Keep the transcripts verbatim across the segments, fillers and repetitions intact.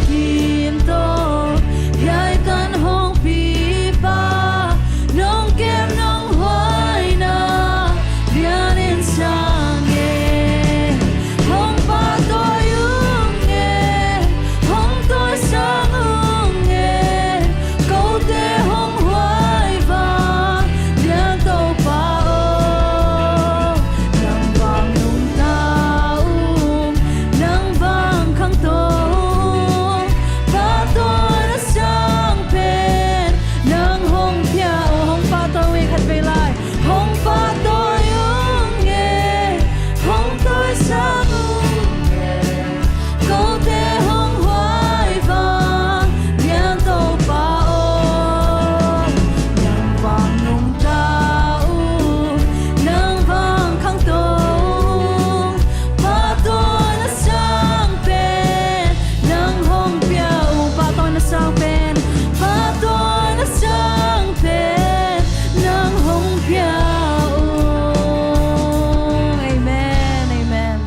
Kim tawh hiai tan hong pipa, nong kem nong huaina lianin sang e. Hong pahtawi ung e, hong tawisang ung e, kote hong huai vang lian Topa aw. Nang vang nungta ung, nang vang khangto ung, pahtawina sang pen nang hong pia ung. Hong pahtawi khatvei lai. Hong pahtawi ung e, hong tawisang ung e, kote hong huai vang lian Topa aw. Nang vang nungta ung, nang vang khangto ung, pahtawina sang pen nang hong pia ung. Pahtawina sang pen, pahtawina sang pen nang hong pia ung. Amen, amen.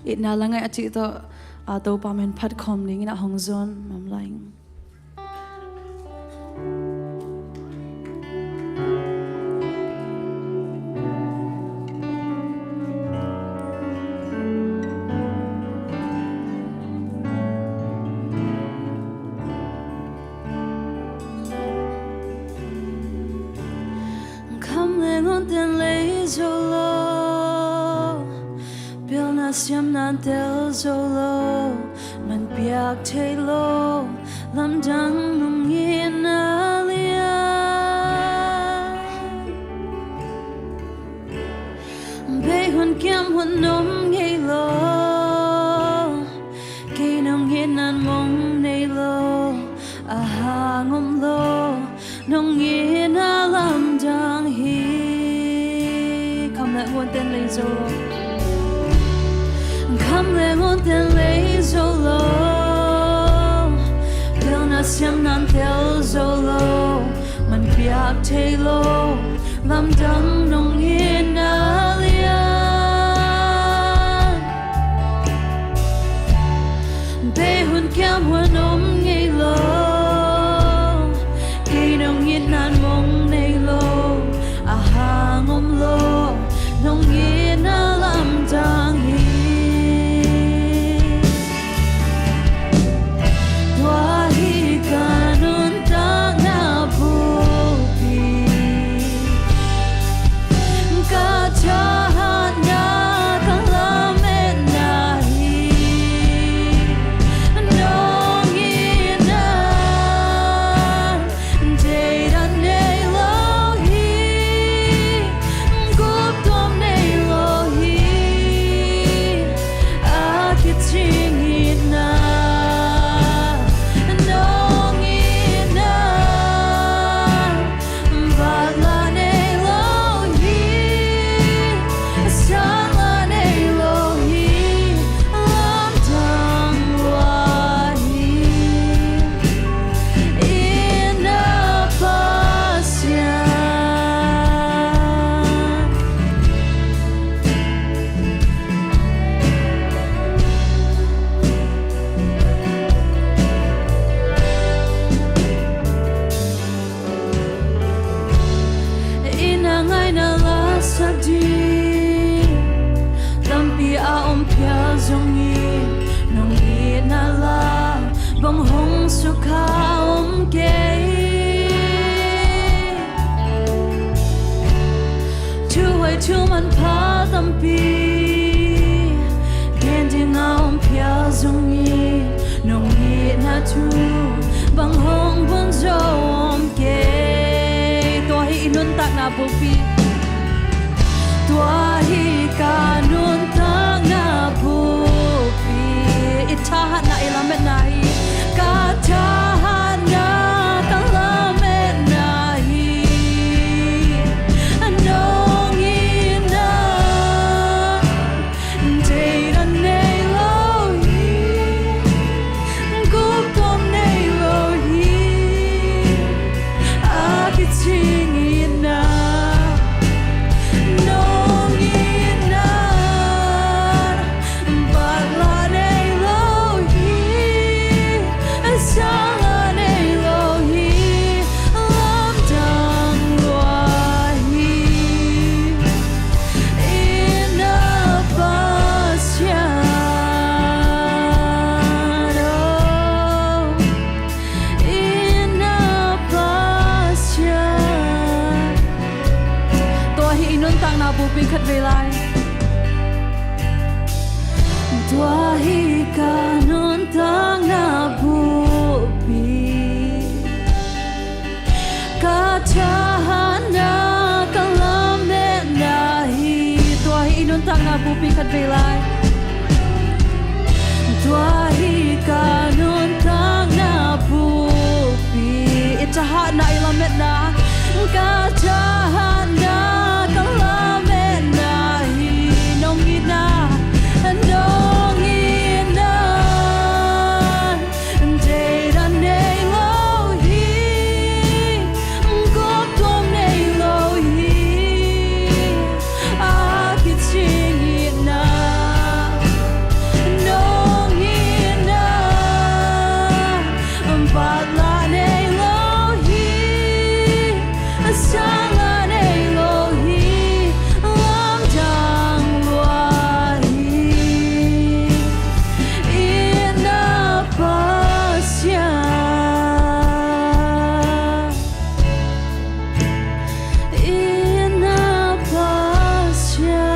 Itna la ngaih a cih tawh, a, Topa min phat khawm dingin a hong zon mam lai ing. Kham le ngun ten lei zo lo, pilna siamna tel zo lo, man piak thei lo, lamdang nong itna lian. Bei hun kiam hun om ngei lo, kei nong itna mong nei lo, a hang om lo, nong itna lamdang hi. Kham le ngun ten lei zo lo, kham le ngun ten lei zo lo, pilna siamna tel zo lo, man piak thei lo, lamdang nong itna lian. Bei hun kiam hun om ngei lo, kei nong itna mong nei lo, a hang om lo, nong itna lamdang hi. Tua hi ka nuntakna bulpi, ka thahatna, ka lametna hi. Nong itna deidan nei lo hi, guptuam nei lo hi, a kicing itna, nong itna, bat la nei lo hi, sang la nei lo hi, lamdang lua hi. Inn a Pasian. Inn a ngaihna la sak ding, lampi a om phial zongin, nong itna la bang hong sukha om kei. Thuhoih thumanpha tampi gen ding a om phial zongin, nong itna thu bang hong bun zo om kei. Tua hi i nuntakna bulpi. Tua hi ka nuntakna bulpi. I thahatna, i lametna hi. Ka thahatna, ka lametna hi. Nong itna deidan nei lo hi, guptuam nei lo hi, a kicing itna. Nong itna, bat la nei Vei lai. Tua hi ka nuntakna bulpi, ka thahatna, ka lametna hi. Tua hi i nuntakna bulpi khat vei lai. Tua hi ka nuntakna bulpi, i thahatna, i lametna, ka thahatna, ka lametna hi. Nong itna, nong itna, deidan nei lo hi, gawp tuam nei lo hi, a kicing itna, nong itna, patla nei lo hi, sangla nei lo hi, lamdang lua hi, itna Pasian. Itna Pasian,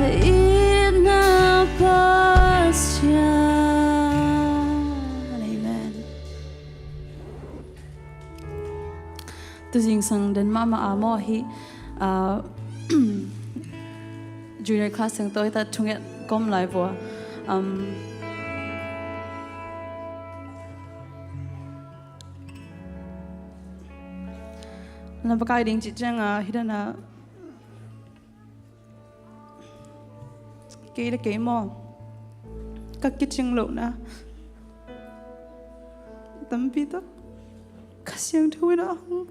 itna Pasian. Amen. Tu zingsang den mahmah a maw hi, ah, junior class teng tawh hi ta thunget kom lai vua. Um, na pakai ding cih ciang a, hi dan a, kei le kei maw, ka kicing lohna tampi tak Kha Siangtho in a hong,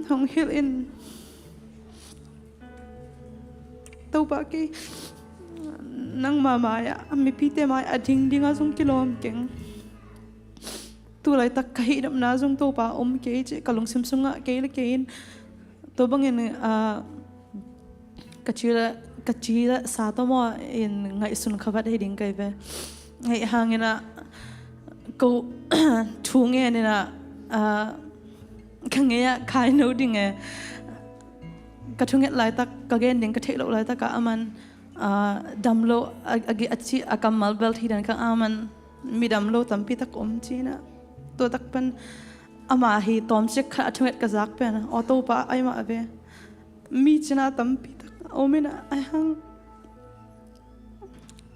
hong hilh in, Topa, kei nangma mai-ah, mipite mai-ah ding dingah zong kilawm keng. Tu laitak ka hih nopna zong, Topa, om kei cih ka lungsim sungah kei le kei in tua bangin, ah, ka ci le, ka ci le sa tawh maw in ngaihsun kha vat hi ding ka hi ve. Ahi hangin ah ko thu ngen in ah, ah, ka ngei ah khai no ding e. Ka thunget laitak, ka gen ding ka theih loh laitak ah aman, ah, dam lo, a, a, a ci, a kammal bel thei dan ka, aman midam lo tampi tak om ci-in ah. Tua tak pen ama hi tawmcik khat a thunget ka zak pen, aw Topa, ai mah ve. Mi cina tampi tak a om in ah, ahi hang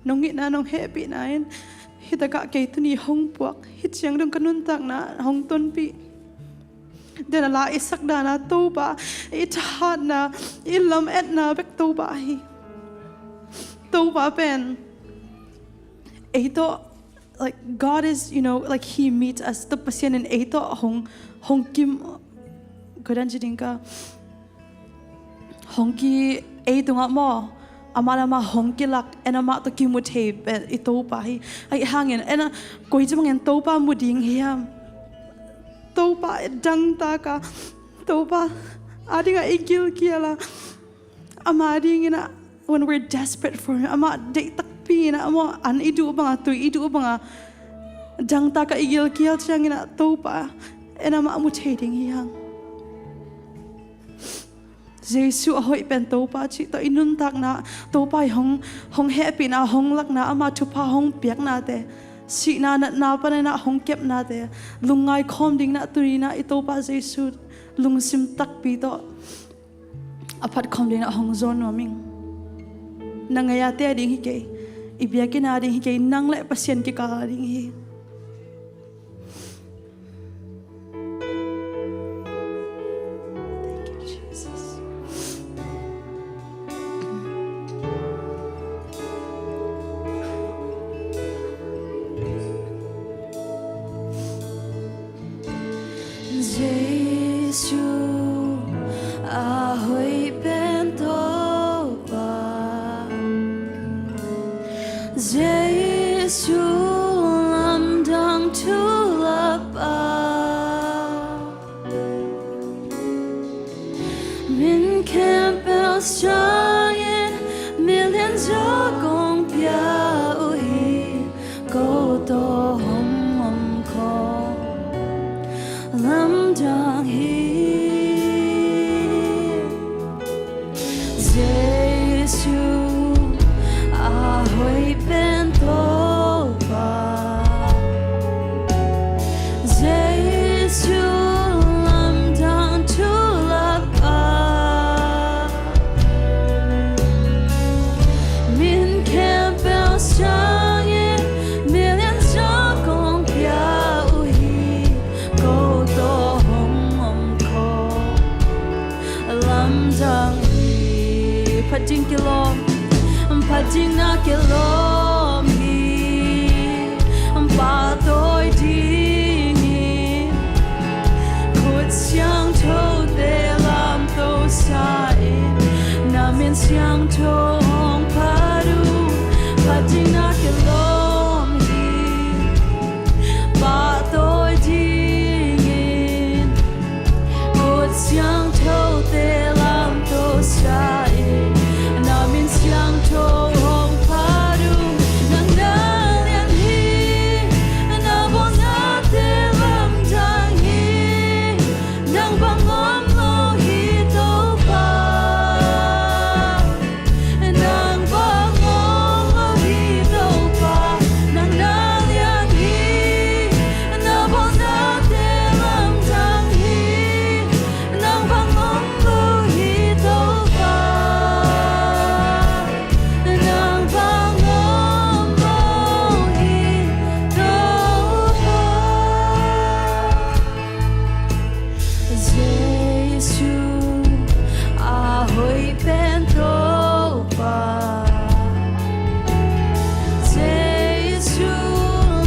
nong itna, nong hehpihna in hi takah kei tuni hong puak, hih ciang dong ka nuntakna hong tonpih. Den a la i sak dan a Topa, i thahatna, i lametna bek Topa hi. Topa pen ei tawh, like, God is, you know, like, He meets us. Tua Pasian in ei tawh hong, hong kim, ko dan ci ding ka, hong ki, ei tungah maw, amah le amah hong kilak, en amah tawh kimu thei pen i Topa hi. Ahi hangin, en a, koi ci bangin Topa mu ding hiam? Topa dangtak a, Topa a dingah i gilkial a, ama dingin ah, when we're desperate for Him, amah deih takpi in ah, amah an i duh banga, tui i duh banga dangtak a i gilkial ciangin ah, Topa, en amah mu thei ding hi hang. Jesu a hoih pen Topa cih tawh i nuntakna, Topa i hong, hong hehpihna, hong lakna, ama thupha hong piaknate, sihna natna panin ah hong kepnate, lungngai khawm dingin ah tuni in ah i Topa Jesu lungsim takpi tawh a phat khawm dingin ah hong zawn nuam ing. Na ngei a te a ding hi kei, i biakinn a ding hi kei, nang le Pasian kikal a ding hi. Thank you, Jesus. Jesu a hoih pen Topa, Jesu lamdang thu lapa, min khempeuh sangin milian zaw kong pia uh hi. Ko tawh hong om khawm, lamdang Phat ding kilawm, phat ding na kilawm hi. Pahtawi dingin khut siangthote lamto sa in, na min siangtho hong phat uh. Phat ding na kilawm hi. Pahtawi dingin khut siangthote lamto sa in, na min siangtho hong phat uh. Nang na lian hi, na bawlnate lamdang hi. Nang bang om lo hi Topa. Nang bang om lo hi Topa. Nang na lian hi, na bawlnate lamdang hi. Nang bang om lo hi Topa. Nang bang om lo hi Topa. Jesu a hoih pen Topa. Jesu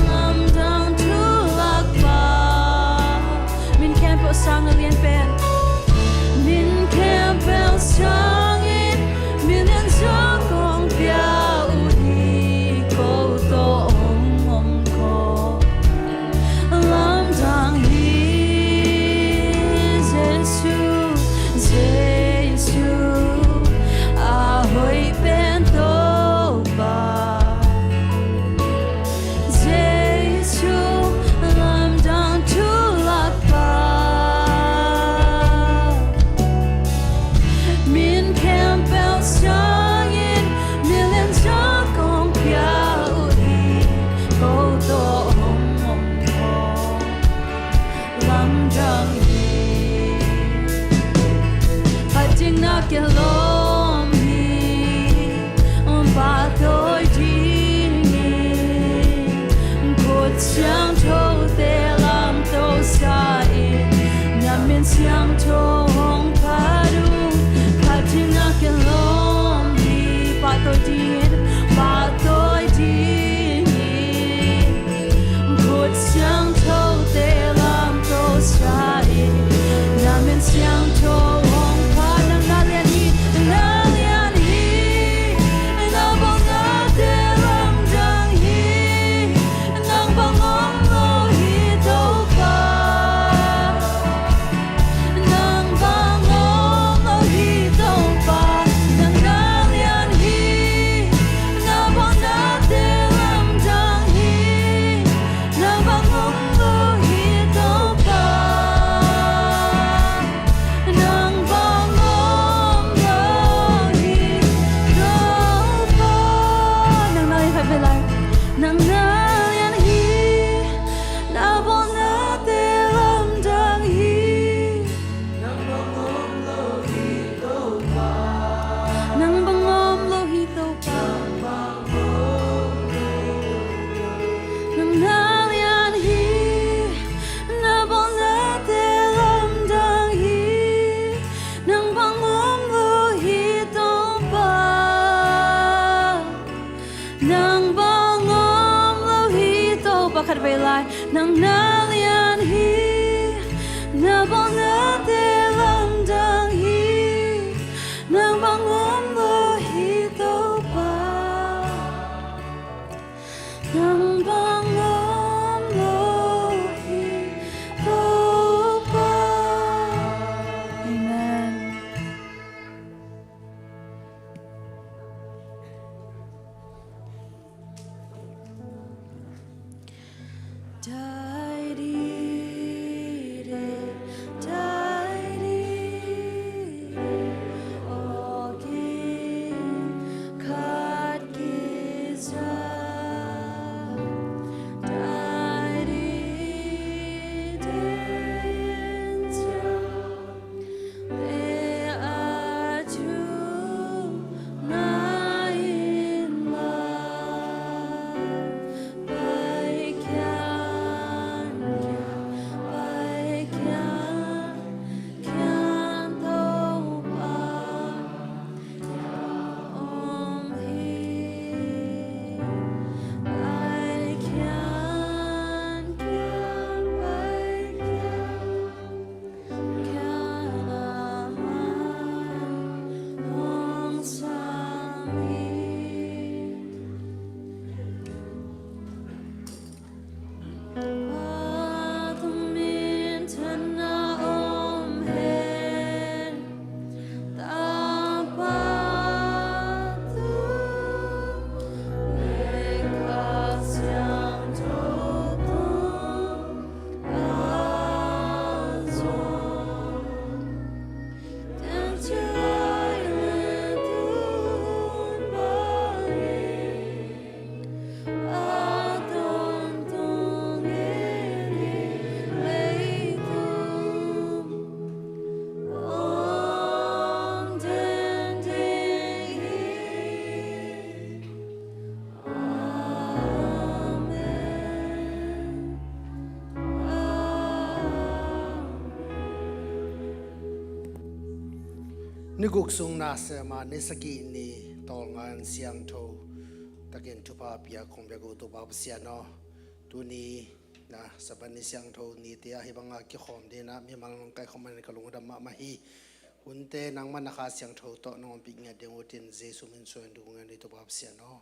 lamdang thu lakpa. Min khempeuh sang a lian pen. Min khempeuh sangin milian zaw kong pia uh hi. Ko tawh hong om khawm lamdang hi. Jesu, Jesu a hoih pen Topa. Jesu lamdang thu lakpa. Min khempeuh sangin milian zaw kong pia uh hi. Ko tawh hong om khawm lamdang hi. Phat ding na kilawm hi. Pahtawi dingin khut siangthote lamto sa in, na min siangtho hong phat uh. Phat ding na kilawm hi. Pahtawi dingin, pahtawi dingin khut siangthote lamto sa in, na min siangtho hong phat. Nang na lian hi, na lian hi. Na bawlnate lamdang hi. Nang bang om lo hi Topa. Nang bang om lo hi Topa. Nang na lian hi. Na bawlnate lamdang hi. Nang bang om lo hi Topa. Nang bang om lo hi Topa. Nang na lian hi. Nang na lian hi. Na bawlnate lamdang hi. Nang bang om lo hi Topa. Nang bang om lo hi Topa. Nang na lian hi. Na bawlnate lamdang hi. Nang bang om lo hi Topa. Nang bang om lo hi Topa. Khatvei lai. Nang na lian hi. Na bawlnate lamdang hi. Nang bang om lo hi Topa. Nang bang om lo hi Topa. Amen. Ni guk sung na sem a ni sagih ni tawlnga in siangtho takin thupha pia kong biak uh Topa Pasian aw, tuni na Sabbath ni siangtho nite ah hih banga kikhawm dingin ah mimal nong kaikhawm manin ka lungdam mahmah hi. Hunte nangmah na Kha Siangtho tawh nong ompih ngiat ding uh tin Jesu min suang in thu kong ngen hi Topa Pasian aw.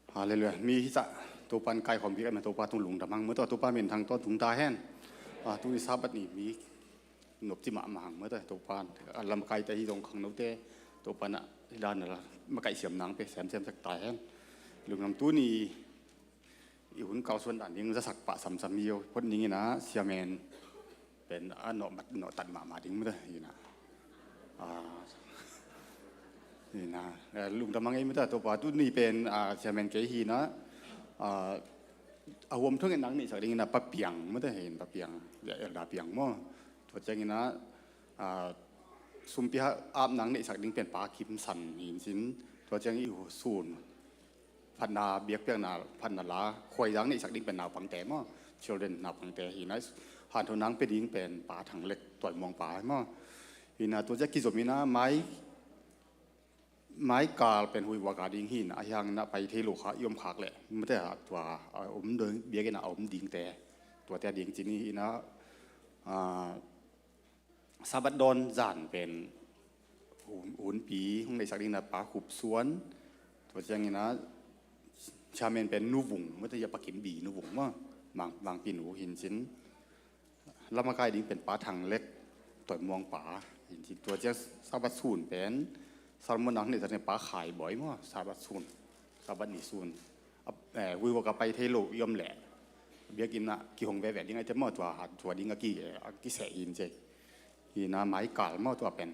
Halleluiah. Mi hi cah Topa in kaikhawm bik a, Topa tung lungdam hang. Mawtaw Topa min thang tawntung ta hen. Ah, tuni Sabbath ni mi nopci mahmah hang. Mawtaw Topa in a lamakaite hi zong khangnote Topa in a hi dan a la makaih siam nang pe semsem sak ta hen. Lungdam. Tuni i hun kalsuan dan ding zasak pah samsam hi aw. Phot ning in a siamen pen a nawh mat nawh tat mahmah ding mawtaw hi na. Ah, hi na. Eh, lungdam a ngei mawtaw Topa tuni pen, ah, siamen kei hi na. Ah, a huam thungetna neihsak ding in a Pa Piang mawtaw hi na, Pa Piang, ya Elder Piang maw. Tua ciangin a, ah, sumpi apna neihsak ding pen Pa Kim San hi in cin. Tua ciang i hun sun phatna biakpiakna phatna la khuaizang neihsak ding pen naupangte maw, children naupangte hi na, hanthawn nang pia ding pen Pa Thang Lek Tuai Muang pa maw. Hi na tua ciang kizom in a mai, mai kal pen huihuak a ding hi na, a hiang na pai thei lo kha i om khak leh mawtaw tua a om ding biakinn a om dingte tuate a ding cin hi na, ah, Sabbath dawn zan pen hun, hunpi hong neihsak ding na Pa Khup Suan. Tua ciangin a chairman pen Nu Vung, mawtaw hi a Pa Kim Bi Nu Vung maw, Mang, Mangpi nu hi in cin. Lamakai ding pen Pa Thang Lek Tuai Muang pa hi in cin. Tua ciang Sabbath sun pen sermon a hong neihsak ding Pa Khai Bawi maw, Sabbath sun, Sabbath ni sun. A, eh, huihuak a pai thei lo i om leh biakinn ah kihong veve ding a i te maw, tua, tua ding a ki, a kiseh hi in cin. Hi na mai kal maw tua pen.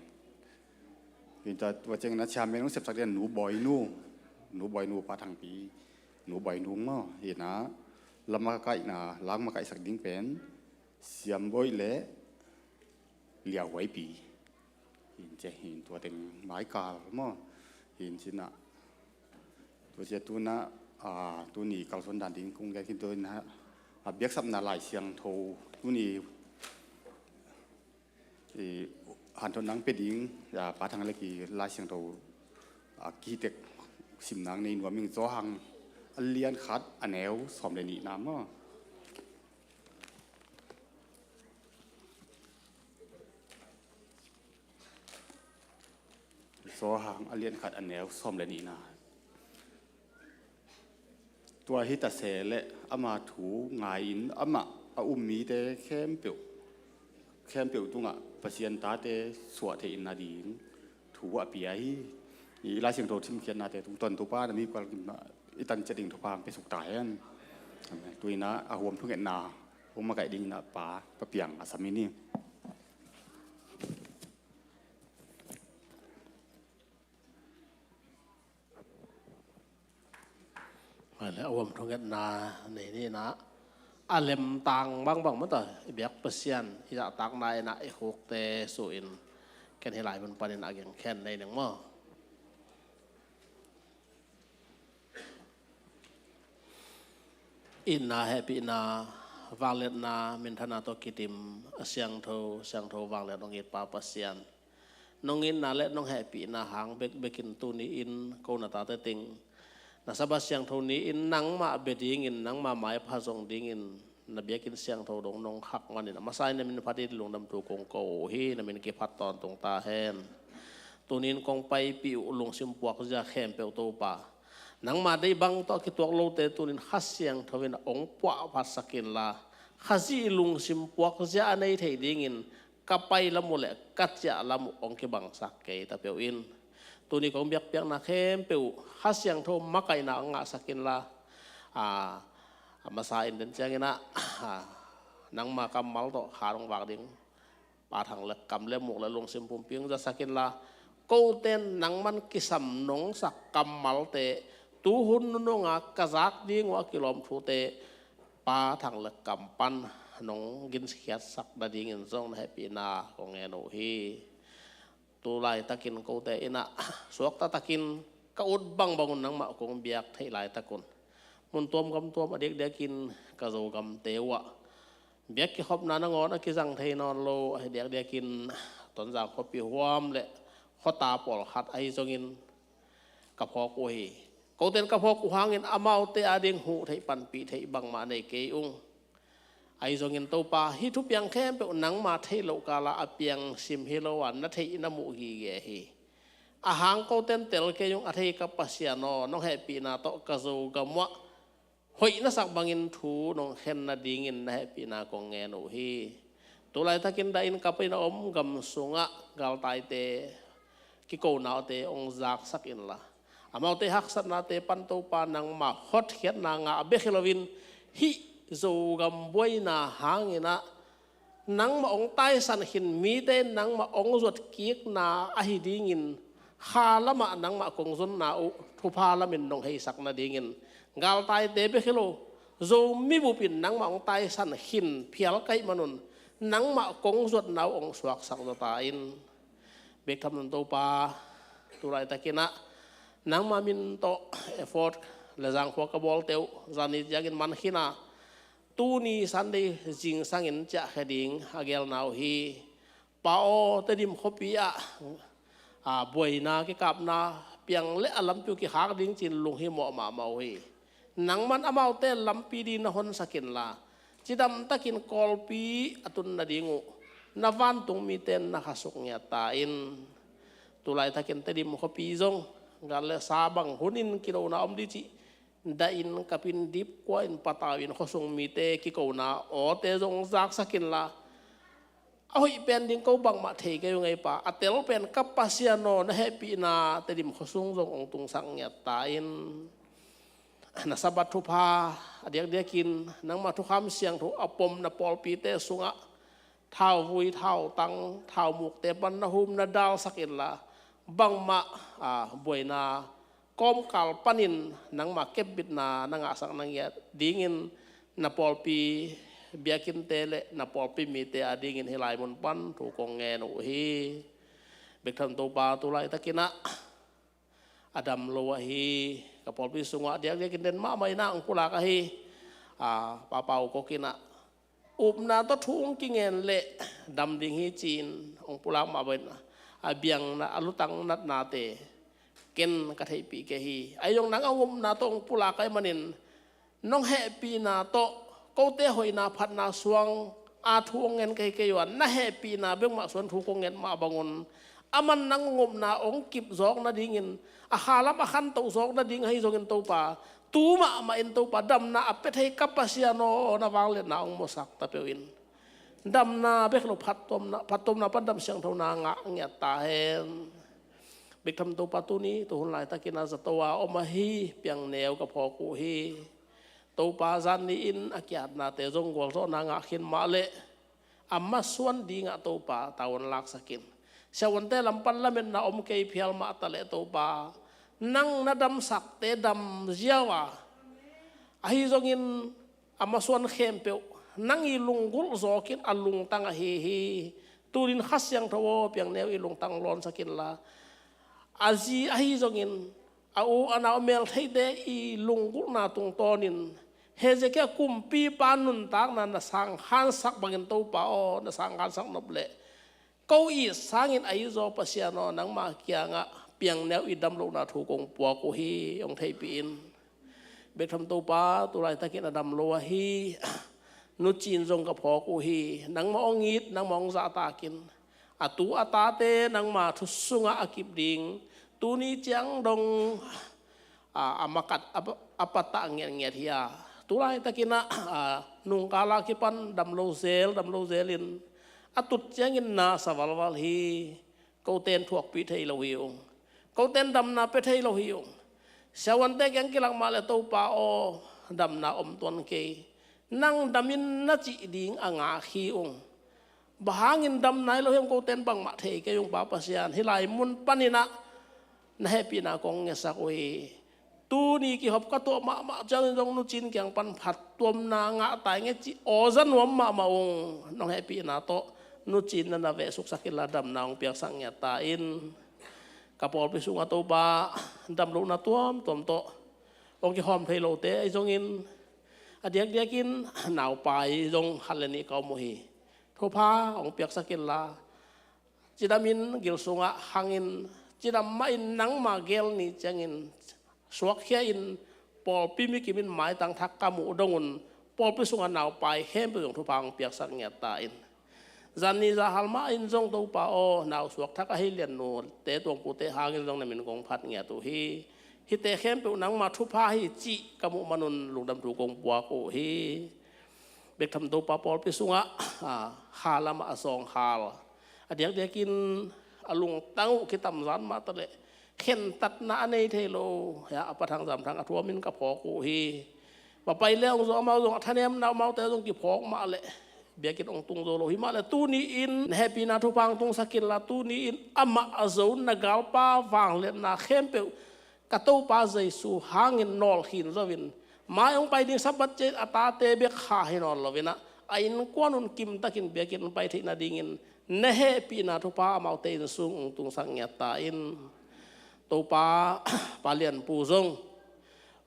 Hi ta tua ciangin a chairman hong sepsak ding a Nu Bawi Nu, Nu Bawi Nu, Pa Thang Pi, Nu Bawi Nu maw. Hi na lamakaihna, lamakaihsak ding pen Siam Bawi le Lia Huai Pi. Hi in cin, hi in tua teng mai kal maw. Hi in cin a tua ciang tu na, ah, tuni kalsuan dan ding kong gen khin tua in a, ah, biaksapna Lai Siangtho tuni i hanthawn nang pia ding, ya, Pa Thang Lek i Lai Siangtho, a, kitek sim nang nei nuam ing. Johan a lian khat a neu sawm le nihna maw. Johan a lian khat a neu sawm le nihna. Tua hi ta se leh ama thu ngai-in amah a um mite khempeuh, khempeuh tungah Pasian tate suah theih nading thu a pia hi. I Lai Siangtho thimkhiatnate tungtawn Topa na mi pal i tan ciat ding thupha hong pia suk ta hen. Amen. Tu in a huam thungetna hong makaih ding in a Pa, Pa Piang a sam in hi. A huam thungetna nei ni in a, a lemtang bangbang mawtaw i biak Pasian i zahtakna in a i khukte suh in, ken hih lai mun panin a geng khen nei ning maw. Itna, hehpihna, vangliatna, minthanna tawh kidim a siangtho, siangtho vangliat hong it Pa Pasian. Nong itna le nong hehpihna hang bekbekin tuni-in ko na tate teng na Sabbath siangtho ni-in nangmah bia dingin, nangmah maipha zong dingin na biakinn siangtho dong nong khak manin a masa in na min phat in lungdam thu kong ko uh hi. Na min kiphat tawntung ta hen. Tuni-in kong paipih uh lungsim puakzia khempeuh Topa, nangma deih bang tawh a kituak lote tuni-in Kha Siangtho in hong puahphatsak inla, Khazih lungsim puakzia a nei thei dingin ka pai lam uh le ka ciah lam uh hong kibangsak kei ta peuh in. Tuni kong biakpiakna khempeuh Kha Siangtho makaihna hong ngahsak inla, a, a masa in den ciangin a, a, nangma kammal tawh kha hong vak ding Pa Thang Lek kam le muk le lungsim pumpi hong zasak inla, kote in nangman kisam nong sak kammalte tu hun nunung a ka zak ding uh a kilawm thute Pa Thang le kam pan nong ginkhiatsak nadingin zong na hehpihna kong ngen uh hi. Tu laitakin kote in ah suakta takin ka ut bangbang un nangmah kong biak theih laitak un, mun tuam gam tuam a diakdiakin ka Zogamte uh ah biak kikhopna nangawn a kizang thei nawn lo ahi diakdiakin Tonzang khuapi huam le khuata pawlkhat ahi zongin ka phawk uh hi. Kote in ka phawk uh hangin amaute ading huh theih panpih theih bangmah nei kei ung. Ahi zongin Topa, hih thupiang khempeuh nangma theih loh kala a piang sim hi lo a na theih na muh gige hi. A hang kote in tel kei ung, a thei ka Pasian aw, nong hehpihna tawh ka Zogam uh ah hoih na sak bangin thu nong khen nadingin na hehpihna kong ngen uh hi. Tu laitakin dah in kap in a om gam sungah galtaite kikonaute hong zaksak inla, amaute haksatnate pan Topa nangma hotkhiatna ngah bek hi loin hih Zogam buaina hangin ah nangmah hong taisan khin mite in nangmah hong zuatkikna ahi dingin kha lamah nangmah kong zonna uh thupha lamin nong heisak nadingin galtaite bek hi lo, Zomi bup in nangmah hong taisan khin phial ka hih manun nangmah kong zuatna uh hong suaksak zaw ta in. Bek tham nun Topa, tu laitakin ah nangma min tawh effort le zangkhua ka bawlte uh zani ciangin man khin a, tuni Sunday zingsangin ciahkhia ding a gelna uh hi. Pa aw, Tedim khuapi ah a buaina kikapna piang le a lampi uh kikhak ding ci-in lunghimawh mahmah uh hi. Nangman amaute lampi ding na honsak inla, cidamtakin Kawlpi a tun nading uh na vantung mite in na khasuk ngiat ta in. Tu laitakin Tedim khuapi zong gal le sa bang hunin kinona om ding cih dah in kap in dipkua in patau in khuasung mite kikona awte zong zaksak inla, a hoih pen ding ko bangmah thei kei ung ei Pa, a tel pen ka Pasian aw, na hehpihna Tedim khuasung zong hong tungsak ngiat ta in. Na Sabbath thupha a diakdiakin nangma thukham siangtho a pom na pawlpite sungah thauvui, thautang, thaumukte pan na hum na dalsak inla, bangmah a buaina kawmkal panin nangma kepbitna na ngahsak na ngiat dingin na pawlpi biakinnte le na pawlpi mite adingin hih lai mun pan thu kong ngen uh hi. Bek tham Topa, tu laitakin ah a dam lo ahi ka pawlpi sungah diakdiakin den mahmah in ah hong pulak ahi a Papa U Kok in ah upna tawh thu hong kingen leh dam ding hi ci-in hong pulak mah bangin a biang a lutang natnate ken ka theihpih kei hi. Ahi zong nang a hong upna tawh hong pulak ahih manin nong hehpihna tawh kote hoihna phatna suang a thu hong ngen ka hi kei uh a, na hehpihna bek mah suan thu kong ngen mah bangun aman nang hong upna hong kip zawk nadingin a khalam a khantoh zawk nading ahi zongin Topa, tu mahmah in Topa, damna a pia thei ka Pasian aw, na vangliatna hong musak ta peuh in. Damna bek lo phattuamna, phattuamna pan dam siangthona ngah ngiat ta hen. Bek tham Topa, tuni tu hun laitakin a zato a om ahi piangneu ka phawk uh hi. Topa, zan ni-in a kiatnate zong gualzawhna ngah khin mah leh a masuan dingah Topa tavuan laksak in. Siavuante lam pan lametna om kei phial mah taleh Topa, nang na damsakte dam ziau a, ahi zongin a masuan khempeuh nang i lunggulh zawkin a lungtang ahi hi. Tunin Kha Siangtho aw, piangneu i lungtang lawnsak inla, a zi ahi zongin a u a nau a meltheite i lunggulhna tungtawnin Hezekiah kumpipa nuntakna na sangkhansak bangin Topa aw, na sangkhansak nop leh ko it sangin a it zaw Pasian aw, nangma kiangah piangneu i damlohna thu kong puak uh hi, hong theihpih in. Bek tham Topa, tu laitakin a dam lo ahi nucin zong ka phawk uh hi. Nangmah hong it, nangmah hong zahtakin a tu a tate nangma thu sungah a kip ding, tuni ciang dong a, a makat a, a patah ngiatngiat hi a, tu laitakin ah a nungkala kipan dam lo zel, dam lo zelin a tut ciangin na sa valval hi. Kote in thuakpih thei lo hi ung. Kote in damna pia thei lo hi ung. Siavuante kiang kilak mah leh Topa aw, damna om tuan kei. Nang damin na cih ding a ngak hi ung. Bang hangin dam nai lo hiam, kote in bangmah thei kei ung Pa Pasian. Hih lai mun panin ah na hehpihna kong ngetsak uh hi. Tuni kihop ka tuah mahmah ciangin zong Nu Cin kiang pan phattuamna ngah ta ing e cih aw za nuam mahmah ung. Nong hehpihna tawh Nu Cin na na veh suksak inla damna hong piaksak ngiat ta in. Ka pawlpi sungah Topa damlohna tuamtuam tawh hong kihawm thei lote ahi zongin a diakdiakin naupai zong khat le nih ka om uh hi. Thupha hong piaksak inla, cidamin gil sungah hangin, cidam mahin nangma gel ni ciangin suakkhia in, pawlpi mikimin maitang thak ka muh dongun pawlpi sungah naupai khempeuh zong thupha hong piaksak ngiat ta in. Zan ni zahal mahin zong Topa aw, nau suak thak ahi Lian nute Tuang pute hangin zong na min kong phat ngiat uh hi. Hihte khempeuh nangma thupha hi cih ka muh manun lungdam thu kong puak uh hi. Bek tham Topa pawlpi sungah, a, hal amah a zawng hal a diakdiakin a lungtang uh kitamzan mah taleh khentatna a nei thei lo, a pathang zamthang a thuamin ka phawk uh hi. Va pai le hong zong amau zong a thanemna amaute zong kiphawk mah leh biakinn hong tung zo lo hi mah leh tuni-in na hehpihna thupha hong tungsak inla, tuni-in amah a zo na galpa vangliatna khempeuh ka Topa Jesu hangin nawlkhin zo in, mai hong pai ding Sabbath ciangin a tate bek kha hi nawn lo in ah, a innkuan un kimtakin biakinn hong pai theih nadingin na hehpihna thupha amaute inn sung hong tungsak ngiat ta in. Topa, Pa Lian Pu zong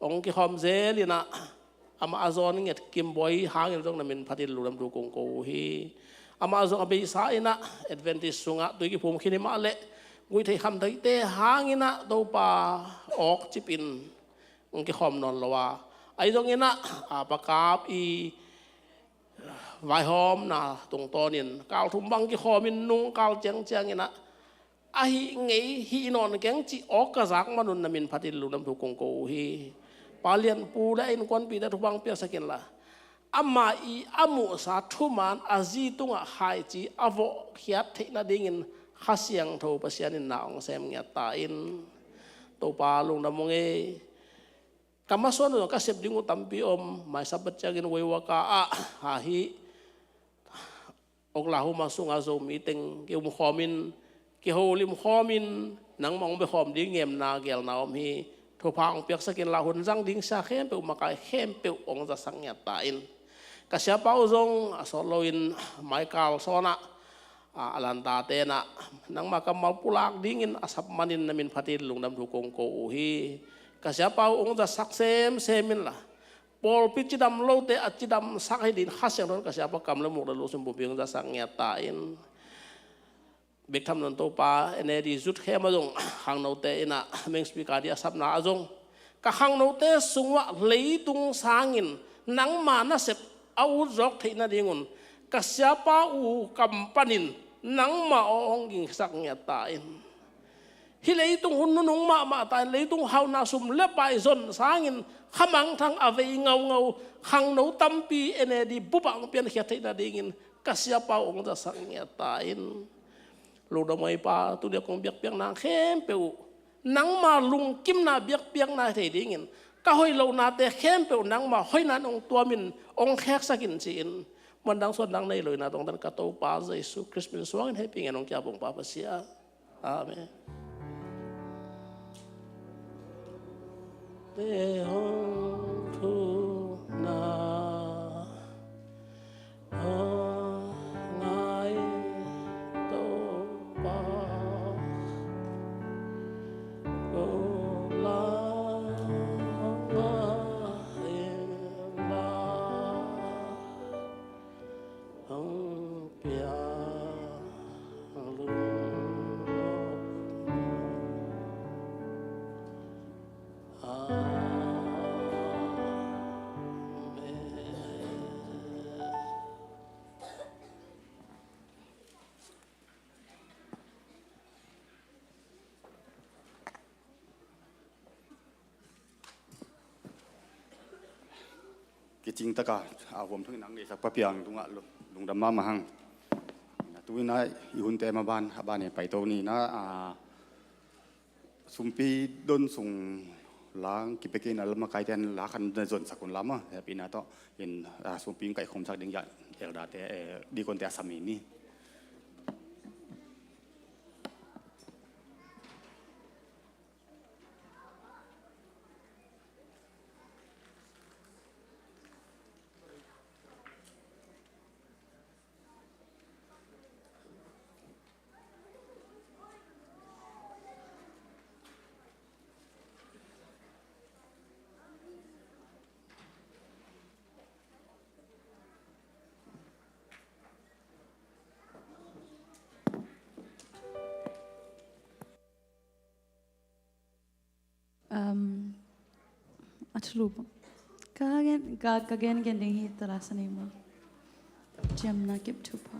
hong kikhawm zel in ah, amah a zawn nget Kim Bawi hangin zong na min phatin lungdam thu kong ko uh hi. Amah zong a beisa in ah Adventist sungah tui kiphum khin hi mah leh guihtheih khamtheihte hangin ah Topa awkcip in hong kikhawm nawn lo a, ahi zongin ah, a, pakap i vaihawmna tungtawnin kal thum bang kikhawmin nungkal ciangciangin ah, ahi ngei hi nawn keng cih awk ka zak manun na min phatin lungdam thu kong ko uh hi. Pa Lian Pu le a innkuanpihte thupha hong piaksak inla, amah i a muhsa thuman a zi tungah khaici a vawhkhiat theih nadingin Kha Siangtho Pasian in na hong sem ngiat ta in. Topa lungdam ung ei. Ka masuan uh zong ka sep ding uh tampi om, mai Sabbath ciangin Waiwaka ah, a, hih Oklahoma sungah Zomi teng kiumkhawmin, kiholimkhawmin, nangmah hong bekhawm ding ngemna gelna om hi. Thupha hong piaksak inla hun zang ding sia khempeuh, makai khempeuh hong zasak ngiat ta in. Ka siapa uh zong a sawt loin maikal sawnah, a, a lantate in ah nangmah kammal pulak dingin a sap manin na min phatin lungdam thu kong ko uh hi. Ka siapa uh hong zasak semsem inla, pawlpi cidam lote a cidamsak hi dingin Kha Siangtho in ka siapa kam le muk le lungsim pumpi hong zasak ngiat ta in. Bek tham nawn Topa, N A D Youth Camp ah zong khangnote in ah main speaker ding a sapna ah zong ka khangnote sungah leitung sangin nangma nasep a ut zawk theih nadingun ka siapa uh kam panin nangma aw hong gingsak ngiat ta in. Hih leitung hun nunung mahmah ta in, leitung hauhna sum le pai zon sangin khamangthang a vei ngaungau khangno tampi N A D bup ah hong piankhiat theih nadingin ka siapa uh hong zasak ngiat ta in. Lungdam ei Pa, tuni a kong biakpiakna khempeuh uh nangma lungkimna biakpiakna hi thei dingin, ka hoih lohnate khempeuh nangma hoihna in hong tuamin hong kheksak in ci-in, muandang suandang nei lo in ah tungtan ka Topa Jesu Khrist min suangin hehpih ngen hong kia bong Pa Pasian. Amen. Te hong thuna hong ngai Topa, ko la hong ngai la. Kicing taka a huam thungin ang neihsak Pa Piang tungah lungdam mahmah hang. Tu-in ah i hunte maban a ban i paito ni na, a, sumpi don sung lang kipia kei na lam a kaite an la khan na zonsak un la maw, hehpihna tawh in, a, sumpi in kaikhomsak ding ya elderte, eh, dikonte a sam ni. A thulu bang. Ka gen, ka, ka gen gen ding hi, tala sa ni maw. Ciamna kip thupha.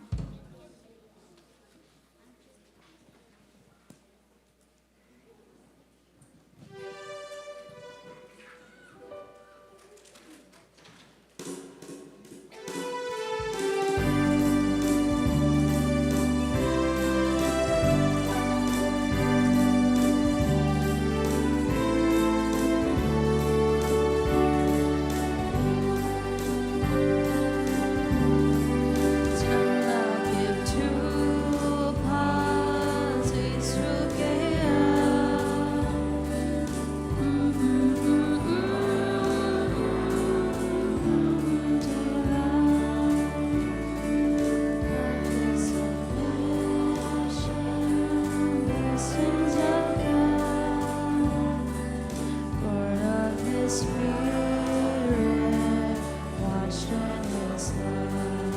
Washed in His blood.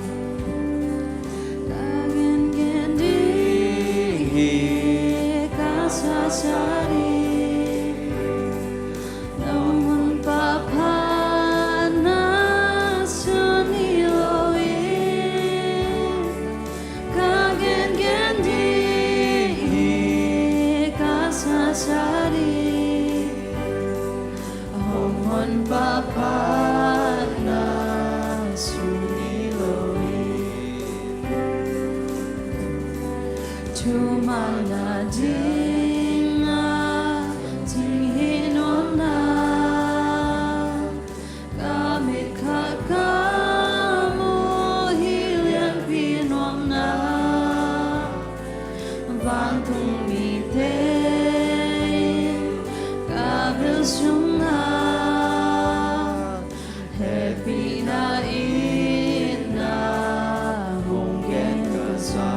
Ka gen gen ding hi, ka sa sa ding. Nong hun pha pha na sun hi lo in. Ka gen gen ding hi, ka sa sa ding. Hong hun pha pha na sun hi lo in. Thuman na ding a ding hi nuam na. Ka mit khat ka muh hi lianpi nuam na. Vantung mite in ka bil sung na. Hehpihna in na hong gen ka sa.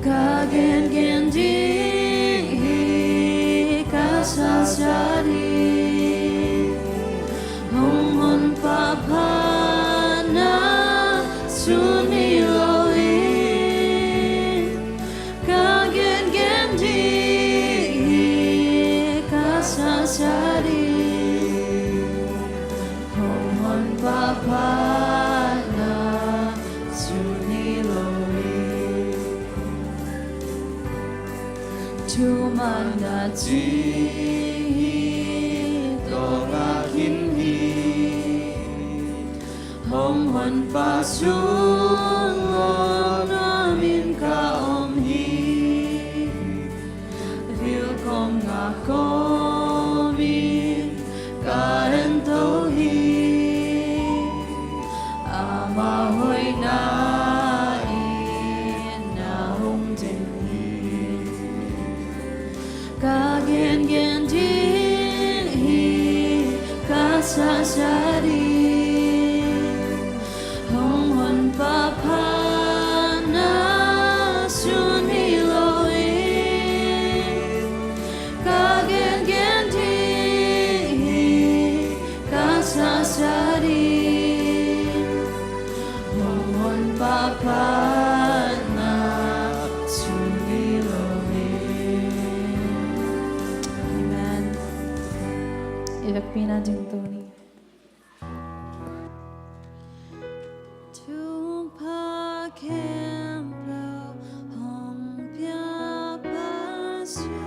Ka gen gen ding hi, ka sa sa ding. Hong hun pha pha na sun hi lo in. Ka gen gen ding hi, ka sa sa ding. Hong hun pha pha na sun hi lo in. Thuman na ding hi, tawng a khin hi. Hong hun pha sung nuam nuam in ka om hi. Vil kawm ngak kawm in ka en to hi. Ama hoihna in na hong teng hi. Ka gen gen ding hi, ka sa sa ding. Hong hun pha pha na sun hi lo in. Ka gen gen ding hi, ka sa sa ding. Hong hun pha pha na sun hi lo in. Amen. I vekpi-in ding to ni. Thupha khempeuh hong pia Pasian.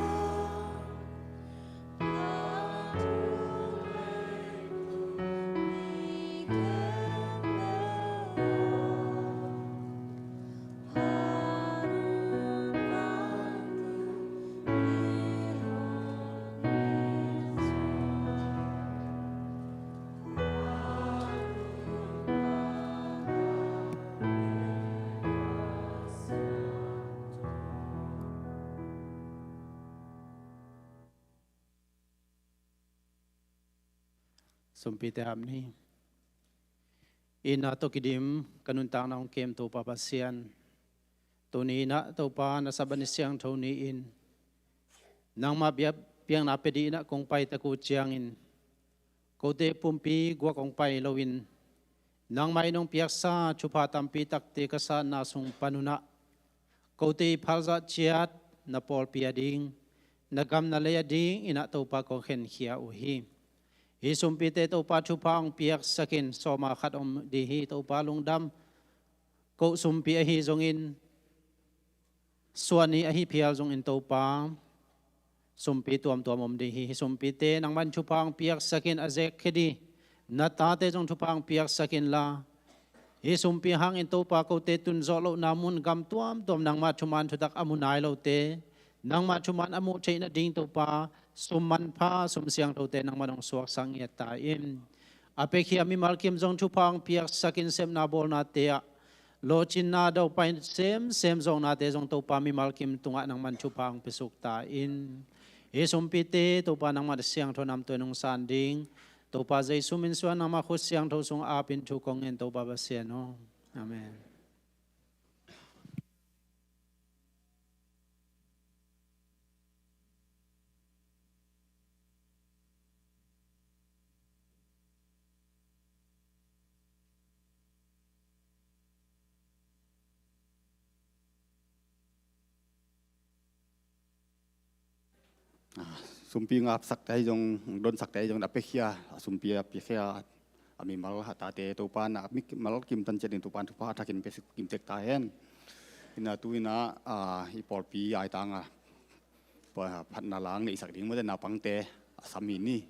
Sumpite hap ni. Itna tawh kidim ka nuntakna hong kem Topa Pasian, tuni-in ah Topa, na Sabbath ni siangtho ni-in nangmah biak, biakna pia dingin ah kong pai tak uh ciangin, kote pumpi guak hong pai loin, nangmah in hong piaksa thupha tampi takte ka satna sung panun ah, kote i phalzah ciat na pawlpi ading na gam na lei a dingin ah Topa kong khenkhia uh hi. Hih sumpite Topa thupha hong piaksak in. Sawma khat om ding hi Topa, lungdam. Ko sumpi ahi zongin, suahni ahi phial zongin Topa, sumpi tuamtuam om ding hi. Hih sumpite nangman thupha hong piaksak in, a zekkhia ding na tate zong thupha hong piaksak inla, hih sumpi hangin Topa kote tun zawh lohna mun gam tuamtuam nangmah thuman thutak a mu nai lote, nangmah thuman a muh theih nading Topa, sum manpha, sum siangthote nangman hong suaksak ngiat ta in. A piakhia mimal kim zong thupha hong piaksak in, sepna bawlnate ah lawhcinna, daupai semsem zawhnate zong Topa mimal kim tungah nangman thupha hong piasuk ta in. Hih sumpite Topa nangmah siangtho namtui in hong san ding, Topa Jesu min suang nangmah khut siangtho sung apin thu kong ngen Topa Pasian aw. Amen. Ah, sumpi ngapsakte ahi zong, donsakte ahi zong, a piakhia, a sumpi a piakhia a mimal a tate Topa na mimal kim tan ciat in Topa thupha thakin piasuk kim tek ta hen. Ina tu ina, ah, i pawlpi aitang a phatna lang neihsak ding mawte naupangte a sam hi ni.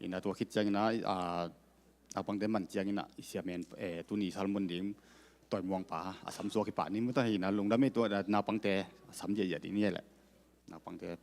Ina tua khit ciang ina, ah, naupangte man ciang ina i siamen, eh, tuni salmun ding Toimuangpa a sam suak hi pah ni mawte. Ina lungdam hi tua naupangte a sam ziahziah ding ni le. Naupangte.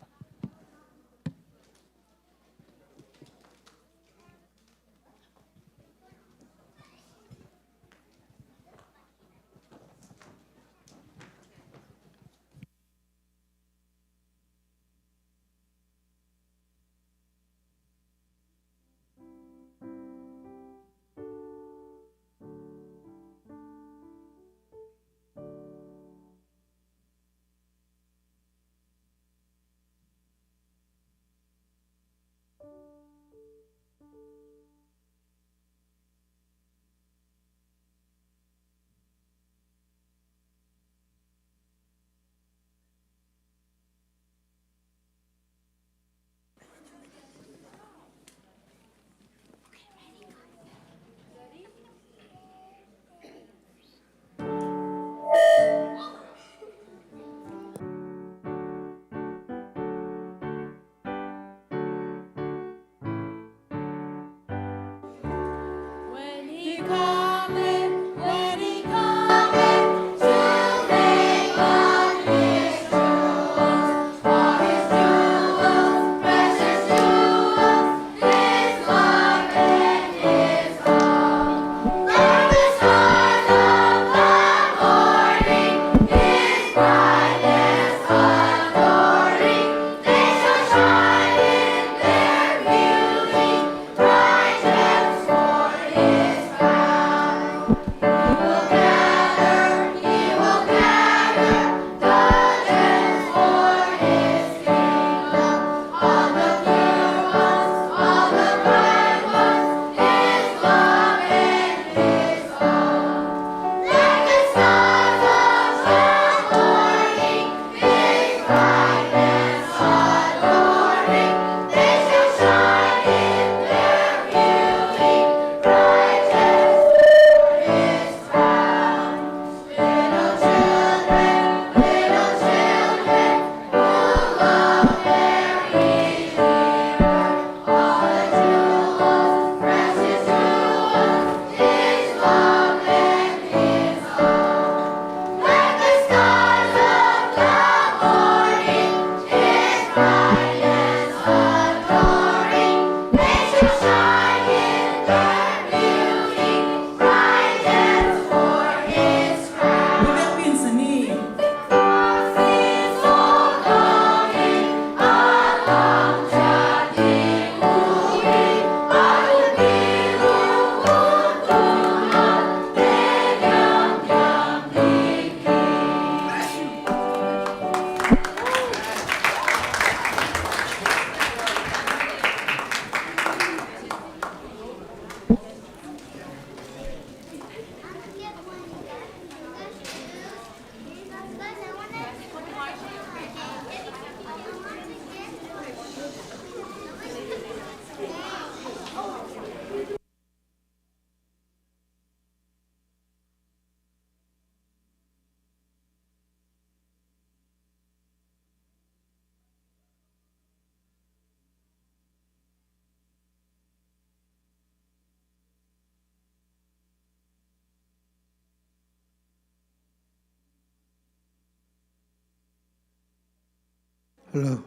Hello.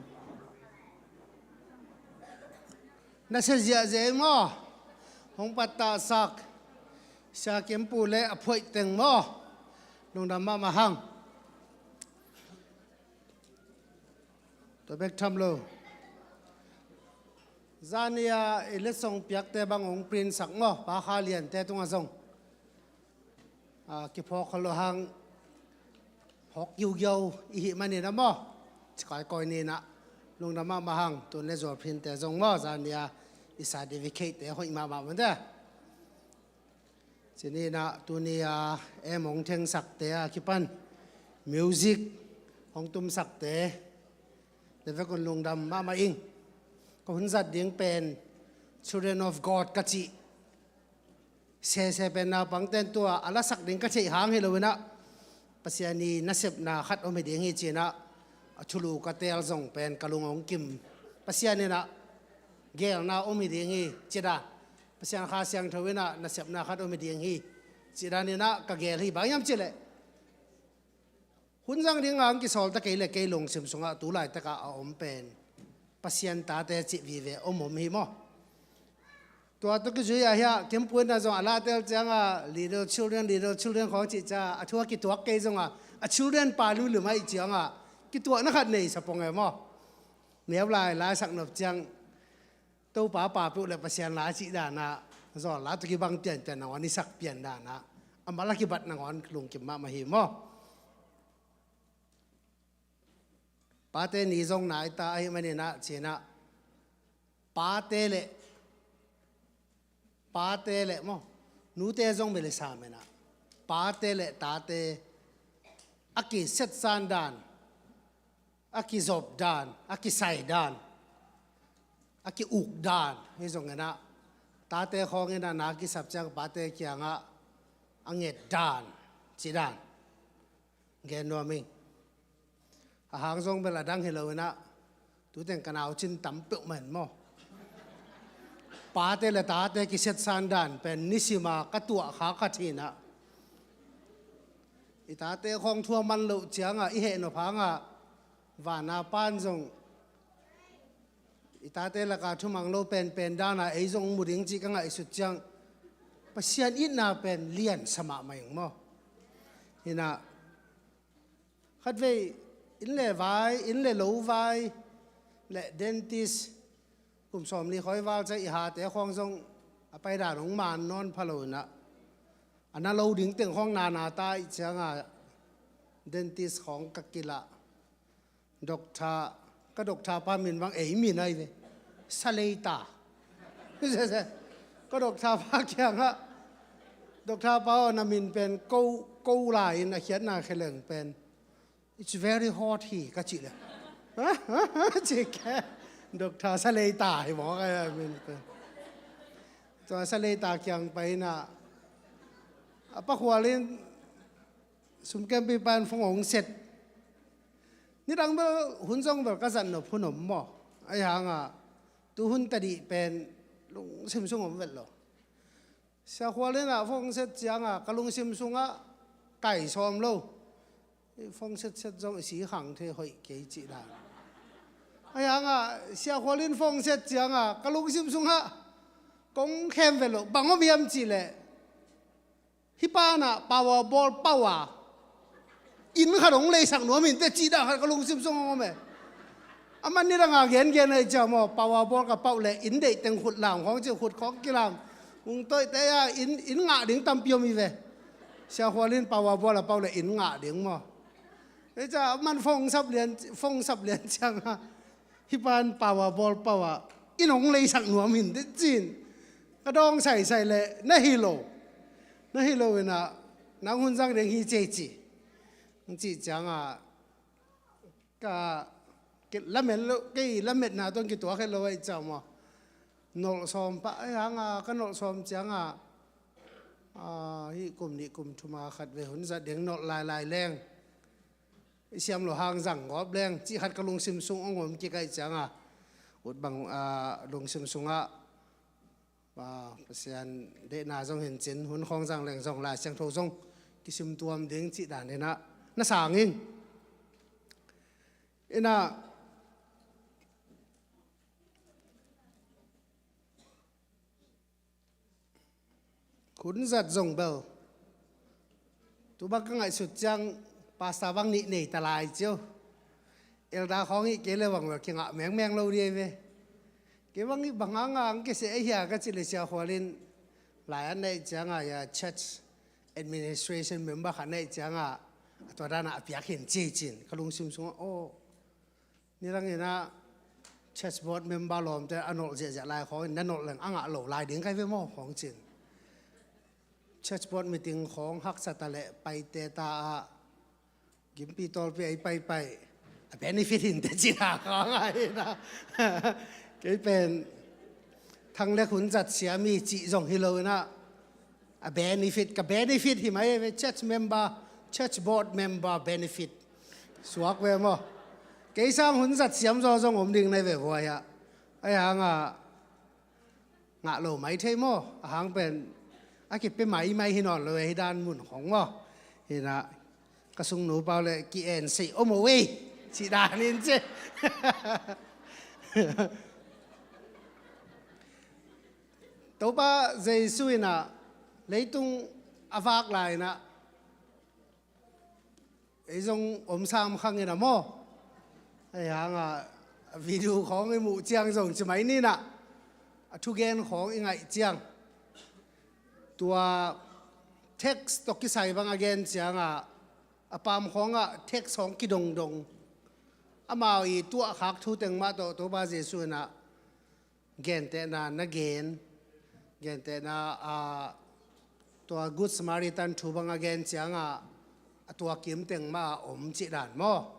Na sia ziahziah ei maw? Hong pattahsak Sia Kim Pu le a phuaih teng maw? Lungdam mahmah hang. Tua bek tham lo. Zani-a i letsong piakte bang hong print sak maw? Pa Kha Liante tungah zong a kiphawk khol lo hang phawk giugiau i hih manin a maw? Cikawikawi ni-in ah lungdam mahmah hang. Tun le zual printe zong maw, zani-a i certificate-te hoih mahmah mah te. Ci ni-in ah tuni-a em hong thengsakte a kipan music hong tumsakte le vekun lungdam mahmah ing. Ka hun zat ding pen Children of God ka cih sese pen naupangte'n tua a lasak ding ka theih hang hi lo-in ah, Pasian i nasepna khat om hi ding hi ci-in ah, a thulu ka teel zong pen ka lung hong kim. Pasian in ah geelna om hi ding hi ci dan, Pasian Kha Siangtho in ah nasepna khat om hi ding hi ci dan in ah ka geel hi. Bang hiam cih leh, hun zang ding hang kisawl ta kei le kei lungsim sungah tu laitak a a om pen Pasian tate cih vive om om hi maw? Tua tawh kizui-a hiah Kim Pu in ah zong a la teel ciangah little children, little children khawng cih ciang a thu a kituak kei zongah a children pa luilum ahih ciangah kituahna khat nei sa pong e maw? Neu lai lai sak nop ciang Topa pa peuh le Pasian la cih dan ah, zawl la tawh kibang pianpian nangawn i sak pian dan ah, amah la kibat nangawn lungkim mahmah hi maw? Pate ni zong nai ta ahih manin ah ci-in ah, pate le, pate le maw, nute zong bel i sa men ah, pate le tate a kisetsan dan, a kizop dan, a kisai dan, a ki-uk dan hi zongin ah, tate khawng in ah na kisap ciang pate kiangah a nget dan, ci dan gen nuam ing. A hang zong bel a dang hi lo-in ah, tu teng ka nau cin tam peuhmah in maw, pate le tate kisetsan dan pen nisima ka tuah kha khat hi-in ah, i tate khawng thu a man loh ciangah i heh nop hangah vana pa'n zong i tate laka thumang lo penpen dan a ei zong mu ding cih ka ngaihsut ciang, Pasian itna pen lian sa mahmah ing maw? Hi-in ah, khatvei inn le vai, inn le lo vai le dentist, kum sawmli khawi val ciang i hate khawng zong a pai dan hong man nawn pha lo-in ah, a na lo ding teng khawng na na ta ahih ciangah dentist khawng ka kilah. Doctor, ka doctor pa min bang ei min ahi ve. Saleita. Ka doctor pa kiangah, doctor pa aw, na min pen ko, ko lai-in a khiatna khe leng pen, "It's very hot hi," ka cih leh, "Hah? Hah? Hah?" ci ke. Doctor Saleita hi maw ka min pen. Tua Saleita kiang pai-in ah, a pakhual in sumkempi pan phone hong set. Nidang bel hun zong bel ka zat nop hun om maw? Ahi hangah tu hun tadih pen lungsim sung om vet lo. Sia Khual in ah phone hong set ciangah ka lungsim sungah kai sawm lo. Phone set set zong i si khang thei hoih kei cih dan. Ahi hangah Sia Khual in phone hong set ciangah ka lungsim sungah kong khem vet lo. Bang om hiam cih leh, hih pa in ah Powerball pau a inn khat hong leisak nuam in teh cih dan khat ka lungsim sung hong om e. Aman nidang a gengen ahih ciang maw, Powerball ka pau leh inn deih teng khut lam khawng ci, khut khawng kilam. Hong toihte a inn, inn ngah ding tampi om hi ve. Sia Khual in Powerball a pau leh inn ngah ding maw. Ahih ciang aman phone sap lian, phone sap lian ciangah, hih pan Powerball pau a inn hong leisak nuam in teh ci-in ka dawng saisai leh na hi lo. Na hi lo-in ah, nang hun zang ding hi cei ci. Hong cih ciangah ka ki-, lamet lo, kei lametna tawh kituak het lo ahih ciang maw, nolh sawm pah ahi hangah, ka nolh sawm ciangah, ah, hih kum nih kum thum a khatvei hun zat ding nolh lailai leng, i siam loh hang zang gawp leng cih khat ka lungsim sung hong om kik ahih ciangah, ut bang, ah, lungsim sungah, ah, Pasian deihna zong hi-in cin, hun khawng zang leng zong Lai Siangtho zong kisim tuam ding cih dan in ah na sang ing. In ah, Hun zat zong bel tu bang ka ngaihsut ciang pastor bang nih nei ta lai cio. Elder khawng ih kei le bang bel kingah mengmeng lo dih ve. Kei bang ih bang hanga ang kisia ei hia ka cih le Sia Khual in lai an neih cianga ia church administration member khat neih cianga a tua dana a piak hin ci cin ka lungsim sungah aw. Nidang inah church board member lawmte a nolh ziahziah lai khawngin na nolh leng a ngah lo lai ding kai ve maw khawng cin. Church board meeting khawng haksa ta leh paite ta ah gimpi tawlpi ei paipai a benefit hinte cina khawng ah inah kei pen thanglek hun zat siam hi cih zong hi lo inah a benefit ka benefit hi mai ve church member, church board member benefit suak ve maw? Kei sang hun zat siam zaw zong om ding nai ve vua hiah. Ai hanga ngah lo mai thei maw? A hang pen a kipe mai mai hi nawn lo e hi dan mun khong maw? Hinah ka sungnu pau le ki-en sei om o ei cih danin ci. Topa Jesu inah leitung a vak lai inah ei zong om sam khang inah maw? Ei hanga video khawng i muh ciang zong ci mai ninah a thugen khawng i ngaih ciang tua text tawh kisai bang a gen cianga a pam khawngah text khawng kidongdong amau i tuahkhak thu teng mah tawh Topa Jesu inah gentehna na gen, gentehna a tua Good Samaritan thu bang a gen cianga a tua kimteng mah a om cih dan maw?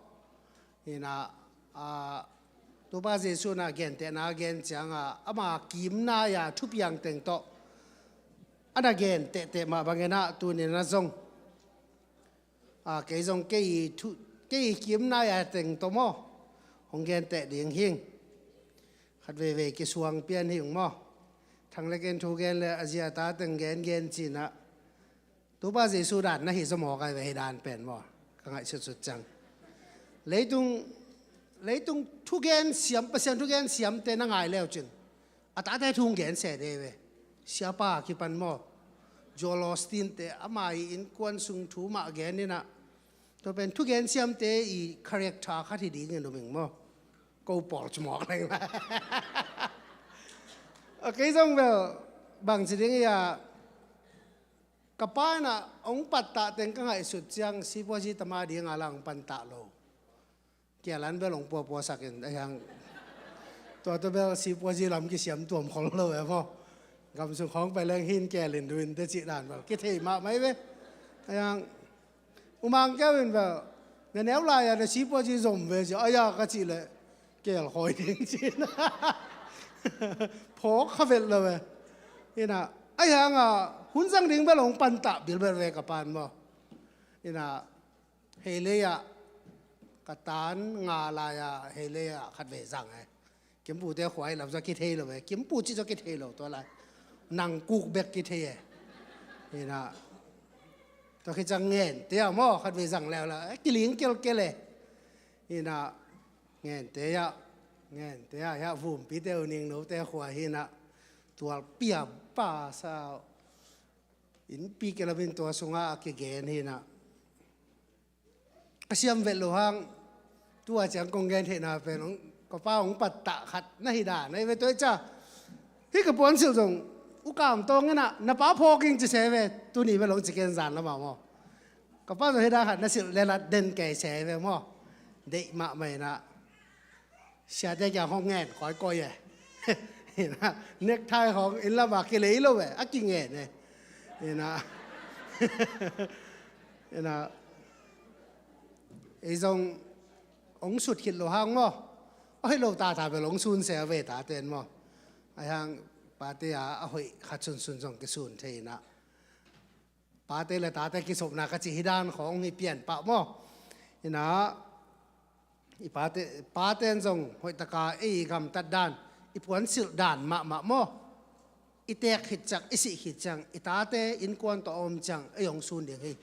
Hinah a Topa Jesu na gentehna a gen cianga ama kimna ia thupiang teng tawh a na gen tehteh mah bang inah tuninah zong a kei zong kei thu kei kimna ia teng tawh maw hong gen teh ding hing. Khat veivei kisuang pian hing maw? Thanglek in thu gen le a zia ta teng gen gen cinah Topa Jesu dan na hi zaw maw kai ve hi dan pen maw? Ka ngaihsutsut ciang leitung leitung thugen siam Pasian thugen siamte na ngai leu cin a tate thu hong gen se de ve. Siapa kipan maw? Joel Osteen te ama i innkuan sung thu mah gen inah tua pen thugen siamte i character khat hi dingin um ing maw? Ko pawl cumawk leng la a kei zong bel bangci ding ia ka pa inah hong pattah teng ka ngaihsut ciang sipuazi tama dinga la hong pantah lo. Kialan bel hong puapuasakin a hiang tua tua bel sipuazi lam kisiam tuam khol lo e maw? Gamsung khawng pai leng hin kialin duin te cih dan bel kithei mah mai ve. A hiang umang keu in bel na neu lai-a na sipuazi zom ve ci a ia ka cih leh kel khawi ding cin phawk kha vet lo ve. Inah a hianga hun zang ding bel hong pantah bilbel ve ka pan maw? Inah heilei ah ka tan nga lai-a heilei ah khat vei zang e. Kimpute khuai lam zaw kithei lo e. Kimpu cih zaw kithei lo tua lai nang kuk bek kithei e. Hinah tua khicang ngente ah maw khat vei zang leula e kiling kelkel e. Hinah ngente ah ngente ah hiah vumpite uh ningnote khua hinah tual piam pa sa innpi kilamin tua sungah a kigen hinah ka siam vet lo hang tua ciang kong gen theihna pen hong ka pa hong pattah khat na hi dan ahi ve tua i ca. Hih ka puansilh zong u Kam Tawng inah na pa phawk ing ci se ve tuni vel hong ci ken zan lamah maw? Ka pa zong hih dan khat na silh lelat den kei se ve maw? Deih mahmah inah siate kiang hong ngen kawikawi e. Hinah nekthai hong inn lamah kilei lo e a kingen e. Hinah hinah ei zong hong sut khit lo hang maw? A hoih lo tata bel hong sun se a ve taten maw? A hiang pate a a hoih khat sunsun zong kisun thei inah pate le tate kisopna ka cih hi dan khawng hi pian pah maw? Inah i pate paten zong hoihtaka ei i gamtat dan i puansilh dan mahmah maw? I teek khit ciang i sih khit ciang i tate innkuan tawh a om ciang ei hong sun ding hi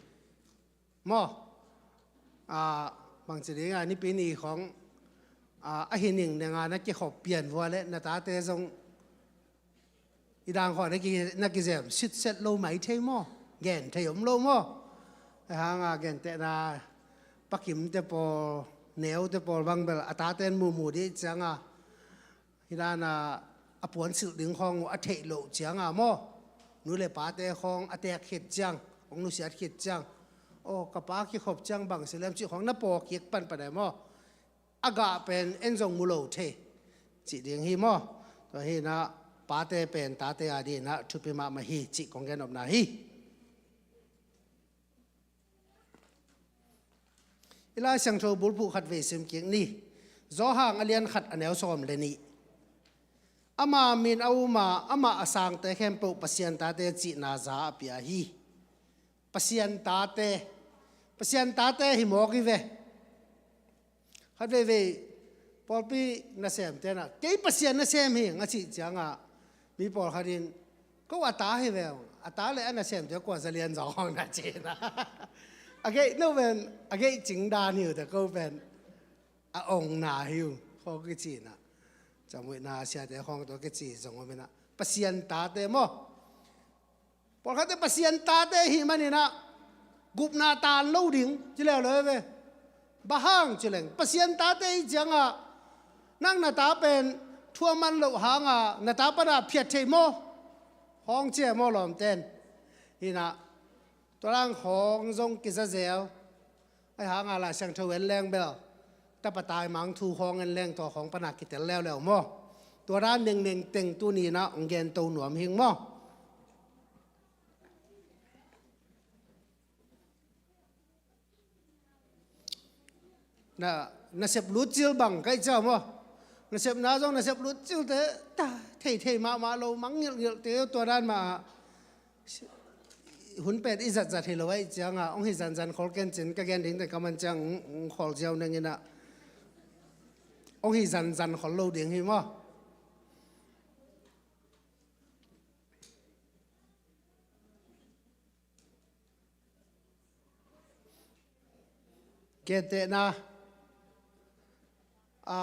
maw? Bangci dinga nipi ni khawng a hi ning nenga na kikhop pian vua le na tate zong I dang khawng na ki, na kizem sitset lo mai thei maw? Gen thei om lo maw? Ahih hanga gentehna Pa Kimte pawl, Neute pawl bang bel a taten mumu dih cianga, hi dana a puan silh ding khawng uh a theih loh cianga maw? Nu le pate khawng a teek khit ciang, hong nusiat khit ciang, aw, ka pa kikhop ciang bang si lem cih khawng na paw kik panpan e maw? A gah pen en zong mu lo thei cih ding hi maw? Tua hi na, pate pen tate a dih na thupi mahmah hi cih kong gen nopna hi. I Lai Siangtho bulphuh khat vei sim kik ni. Johan a lian khat a neu sawm le nih. Ama min a um a, amah a sangte khempeuh Pasian tate cihna za a pia hi. Pasian tate, Pasian tate hi mawk hi ve. Khat veivei pawlpi nasemte na, "Kei Pasian nasem hi," a cih cianga mi pawlkhat in, "Ko a ta hi ve, a ta le a nasemte kua za lian zaw hong na," ci na. A geih no pen a geih cing dan hi uh teh, ko pen a ongna hi uh, khawng kici na. Camuihna siate khawng tawh kici zong om hi na. Pasian tate maw? Pawlkhatte Pasian tate hi maninah gupna taan lo ding ci leuleu ve. Bang hang ci leng Pasian tate hi cianga, nang na ta pen thu a man loh hanga na ta pana phiat thei maw? Hong cia maw lawmten? Hinah tua lang hong zong kizazel. Ahi hanga Lai Siangtho en leng bel tapa taimang thu hong en leng tua hong pana kitel leuleu maw? Tua dan nengneng teng tuninah hong gen to nuam hing maw? Na, nasep lutcil bang kaih ciau maw? Nasepna zong nasep lutcilte ta theithei mahmah lo, mangngilhngilhte tua dan mah. Hun pet i zatzat hi lo ahih cianga hong hi zanzan khol kencin, ka gen dingte ka man ciang hong, hong khol ziau nenginah hong hi zanzan khol lo ding hi maw? Gentehna, a,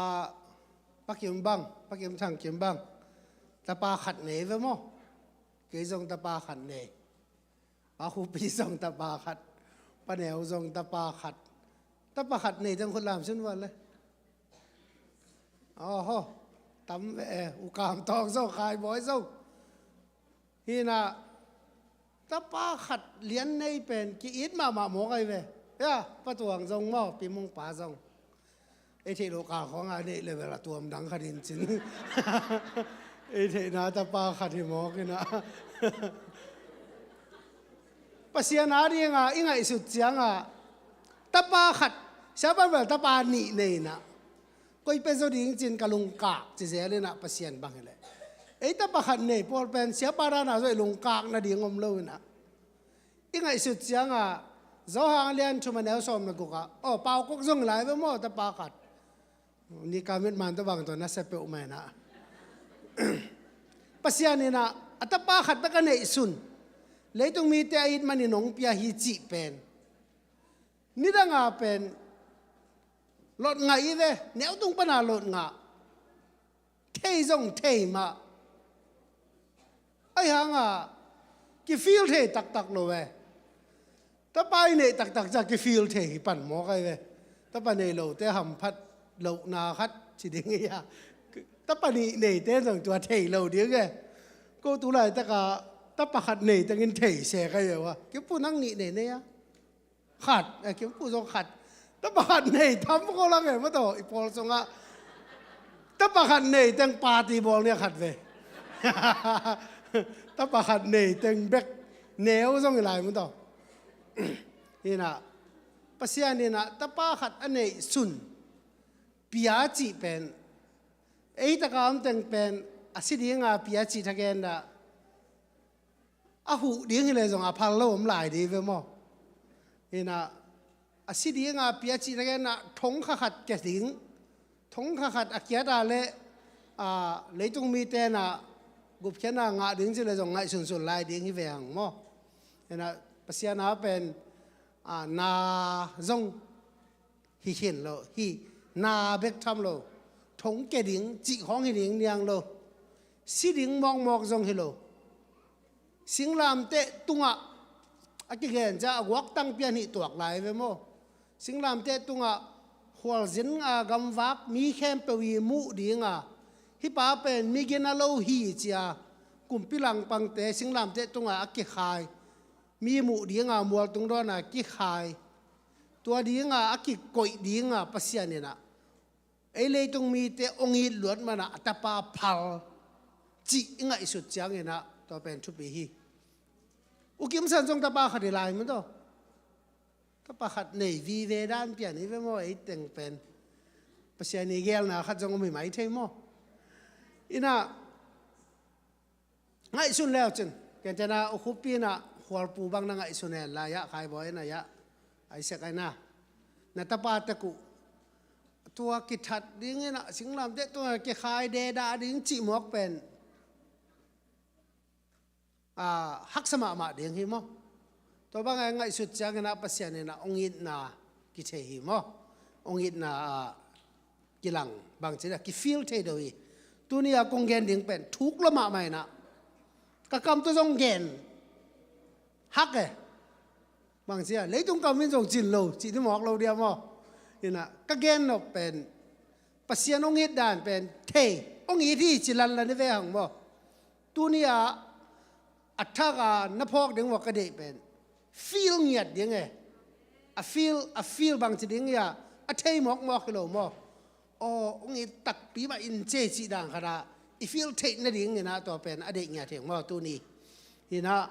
Pa Kim bang, Pa Kim Thang Kim bang, tapa khat nei ve maw? Kei zong tapa khat nei. Pa Khupi zong tapa khat, Pa Neu zong tapa khat. Tapa khat nei teng khut lam sin val le. Oho, tam ve e, U Kam Tawng zong, Khai Bawi zong. Hinah tapa khat lian nei pen ki-it mahmah mawk ahi ve. Ya, Pa Tuang zong maw, Pi Mung pa zong. Ei theih loh kal khawngah neih level a tuam dang khat in cin. Ei theihna tapa khat hi mawk inah. Pasian a dinga i ngaihsut cianga tapa khat, siapa vel tapa nih nei inah. Koi pia zo ding cin ka lungkak ci zel inah Pasian bang hileh. Ei tapa khat nei pawl pen siapa dana zo i lungkak nading om lo inah. I ngaihsut cianga Johan lian thum a neu sawm na gukah, aw, Pau Kok zong lai ve maw tapa khat. Nika mit man tawh bang tawh na sia peuhmah inah. Pasian inah a tapa khat bek a neihsun leitung mite a it manin hong pia hi cih pen nidanga pen lot ngah i ve, neutung pana lot ngah. Thei zong thei mah. Ahi hanga kifeel thei taktak lo ve. Tapa i neih taktak cia kifeel thei hi pan mawk ahi ve. Tapa nei lote hamphat lohna khat ci ding hi a. Tapa nih neite zong tua thei lo ding e. Ko tu laitaka tapa khat nei tengin thei se ka hi ve ua. Kipu nang nih nei nei a. Khat, eh, Kimpu zong khat. Tapa khat nei tham ko lang e, mataw, i pawl sungah. Tapa khat nei teng party bawl nia khat ve. Tapa khat nei teng bek neu zong i lai, mataw. Hinah, Pasian inah tapa khat a neihsun pia cih pen, ei taka om teng pen a si dinga pia cih thagen dah a huh ding hileh zong a phal lo om lai ding ve maw? Hinah a si dinga pia cih thagen ah thong kha khat kia ding, thong kha khat a kiat ah leh, a, leitung mite nah gupkhiatna ngah ding cih leh zong ngaihsunsun lai ding hi ve hang maw? Hinah Pasian a pen, a, na zong hi khin lo, hi na bek tham lo, thong kia ding cih khawng hi ding niang lo, si ding mawkmawk zong hi lo. Singlamteh tungah a kigen ciang a guaktang pian hih tuak lai ve maw? Singlamteh tungah khualzin a gamvak mi khempeuh i muh dinga, hih pa pen migina lo hi ci-a kumpi langpangte singlamteh tungah a kikhai, mi muh dinga mualtung dawnah kikhai, tua dinga a kikoih dinga Pasian inah ei leitung mite hong it luat manah a tapa phal cih i ngaihsut cianginah tua pen thupi hi. U Kim San zong tapa khat hi lai maw, tapa khat nei vive dan pian hi ve maw, ei teng pen Pasian i gelna khat zong om hi mai thei maw? Inah ngaihsun leu cin, kentena u Khup inah khualpu bang na ngaihsun hen lai ah, Khai Bawi inah, Isaac inah, na tapa tek uh tua kithat dinginah singlamteh tungah kikhai deda ding cih mawk pen a, haksa mahmah ding hi maw? Tua bangah ngaihsut cianginah Pasian inah hong itna kithei hi maw? Hong itna a kilang bangci dia kifeel thei deuh hi. Tuni a kong gen ding pen thuk lo mahmah inah ka kam tawh zong gen hak e. Bangci a leitung kam in zong cin lo cih ni mawk lo dia maw? Inah ka gen nop pen Pasian hong it dan pen thei, hong it hi ci lanlan i ve hang maw? Tuni a a thak a na phawk ding maw ka deih pen feel ngiat ding e. A feel, a feel bangci ding hi a, a thei mawkmawk hi lo maw? Aw, hong it takpi mah in cei cih dan khat a i feel theih nading inah tua pen a deih ngiat hi maw tuni? Inah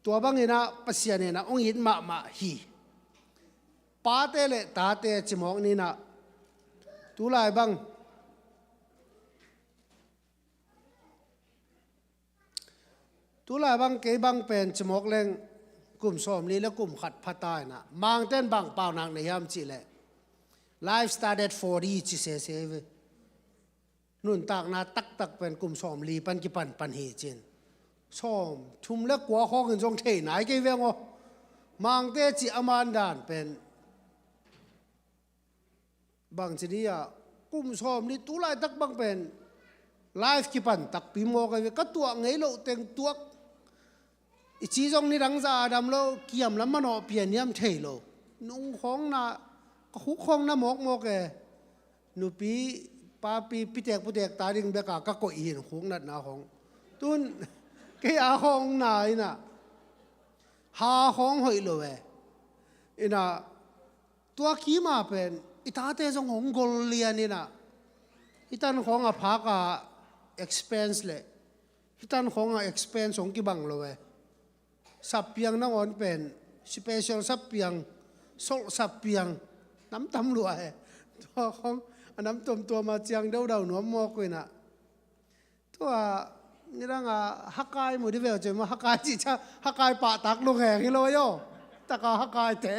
tua banginah Pasian inah hong it mahmah hi. Pate le tate cimawk ninah tulai bang, tulai bang kei bang pen cimawk leng kum sawmli le kum khat phata inah Mangten bang paunak nei hiam cihleh, life started forty ci sese ve. Nuntakna taktak pen kum sawmli pan kipanpan hi cin. Sawmthum le kua khawngin zong thei nai kei veng aw. Mangte cih a man dan pen bangci ni ah, kum sawmli tulaitak bang pen life kipan takpi maw kei ve, ka tuah ngei loh teng tuak. I ci zong nidang za a dam lo, kiam lam manawh pian hiam thei lo. Nung khawng na, ka khuk khawng na mawkmawk e. Nupi papi pitek putek ta ding beka ka koih hin khuk natna khawng. Tun kei a khawng na inah ha khawng hoih lo e. Inah tua kima pen i tate zong hong gol lian inah, i tan khawng a phak a expense le i tan khawng a expense hong kibang lo e. Sappiang nangawn pen special sappiang, solh sappiang namtam lua e. Tua khawng a nam tuamtuam a ciang daudau nuam mawk uh inah. Tua nidang a hakai mu di veu cei maw, hakai cih ciang hakai pahtak lungheng hi lo aw. Taka hakaite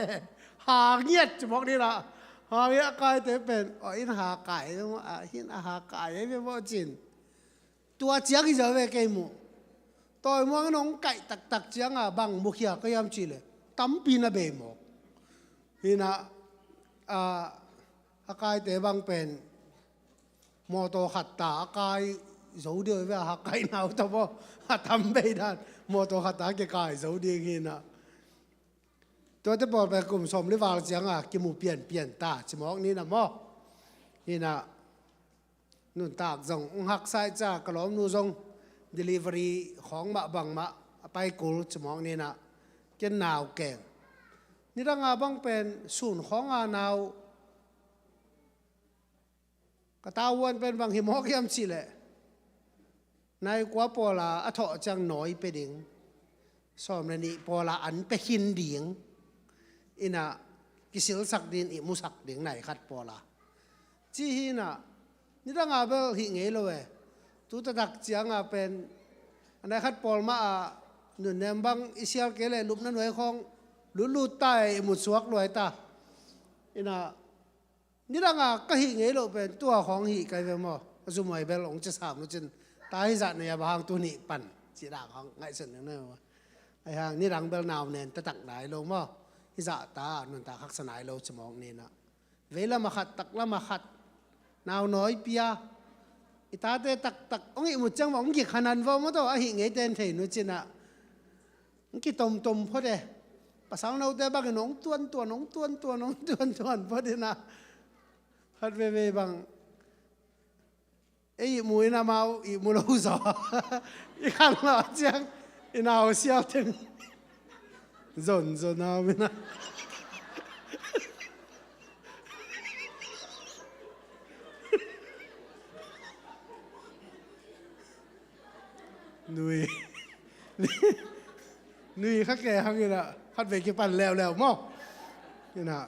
ha ngiat cimawk dinah, ha ngiat hakaite pen aw in hakai, a hin a hakai ei ve maw cin. Tua ciang hi zo ve kei muh. Tawimuang in hong kaih taktak cianga bang mukhia ka hiam cihleh tampi na bei mawk. Hinah a, a kaite bang pen mawtaw khat ta a kai zo ding ve, a kaihna uh ta maw, a tam bei dan mawtaw khat ta a kikai zo ding hinah. Tuate pawl pen kum sawm li val cianga kimu pianpian ta cimawk ninah maw. Hinah nuntak zong hong haksa ih ciah ka lawmnu zong delivery khawng mah bangmah a paikul cimawk ninah ken nau keng. Nidanga bang pen sun khawnga nau ka tavuan pen bang hi mawk hiam cihleh nai kua pawla a thawh ciang nawi pia ding, sawm le nih pawla an pia khin ding, inah kisilsak ding, i musak ding nai khat pawla. Ci hinah nidanga bel hih ngei lo e. Tu taktak cianga pen a nai khat pawl mah a nunnem bang i sial kei leh lupna nuai khawng lutlut ta e, i mutsuak luai ta. Inah nidanga ka hih ngei loh pen tua khawng hih kai ve maw. A zumhuai bel hong cia sam lo cin ta hizah nei a bang hang tu nih pan cih dah khawng ngaihsun ning nei maw. Ahi hang nidang bel nau nen taktak nai lo maw. Hizah ta nuntak haksa nai lo cimawk ninah vei lam a khat, tak lam a khat nau nawi pia, I tate taktak hong ihmut ciang bang hong gik hanan vaw maw taw, ahi ngei ten thei nu cinah. Hong kitomtom phot e. Pasal note bangin hong tuantuan, hong tuantuan, hong tuantuan phot inah. Khat veivei bang ei ihmu in amau ihmu lo zaw. I khang lo ciang i nau sial teng. Zon zon nau inah. Nui. Nui kha ke hang inah khat vei kipan leuleu maw. Inah.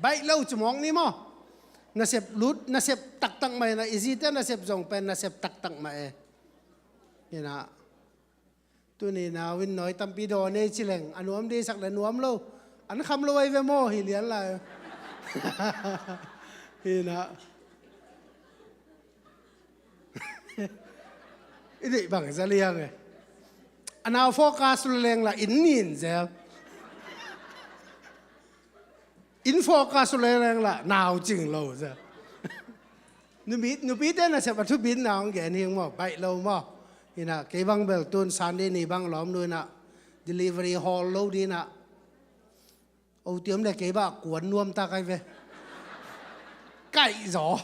Baih lo ci mawk ni maw. Nasep lut, nasep taktak mah inah, i zite nasep zong pen nasep taktak mah e. Inah. Tuni nau in nawi tampi dawn ei ci leng, a nuam dei sak le nuam lo. An kham lo ai ve maw, hi lian lai. Hi na. I deih bang za liang e. A nau focus lo leng la in nin zel. In focus lo leng la nau cing lo zel. Nupi, nupite nasep a thupit nau ang gen hing maw, baih lo maw. Hi na, kei bang bel tun Sunday ni bang lawm lo hi na, delivery hall lo di na. O tiam le kei bah kuan nuam ta kai ve. Kaih zaw.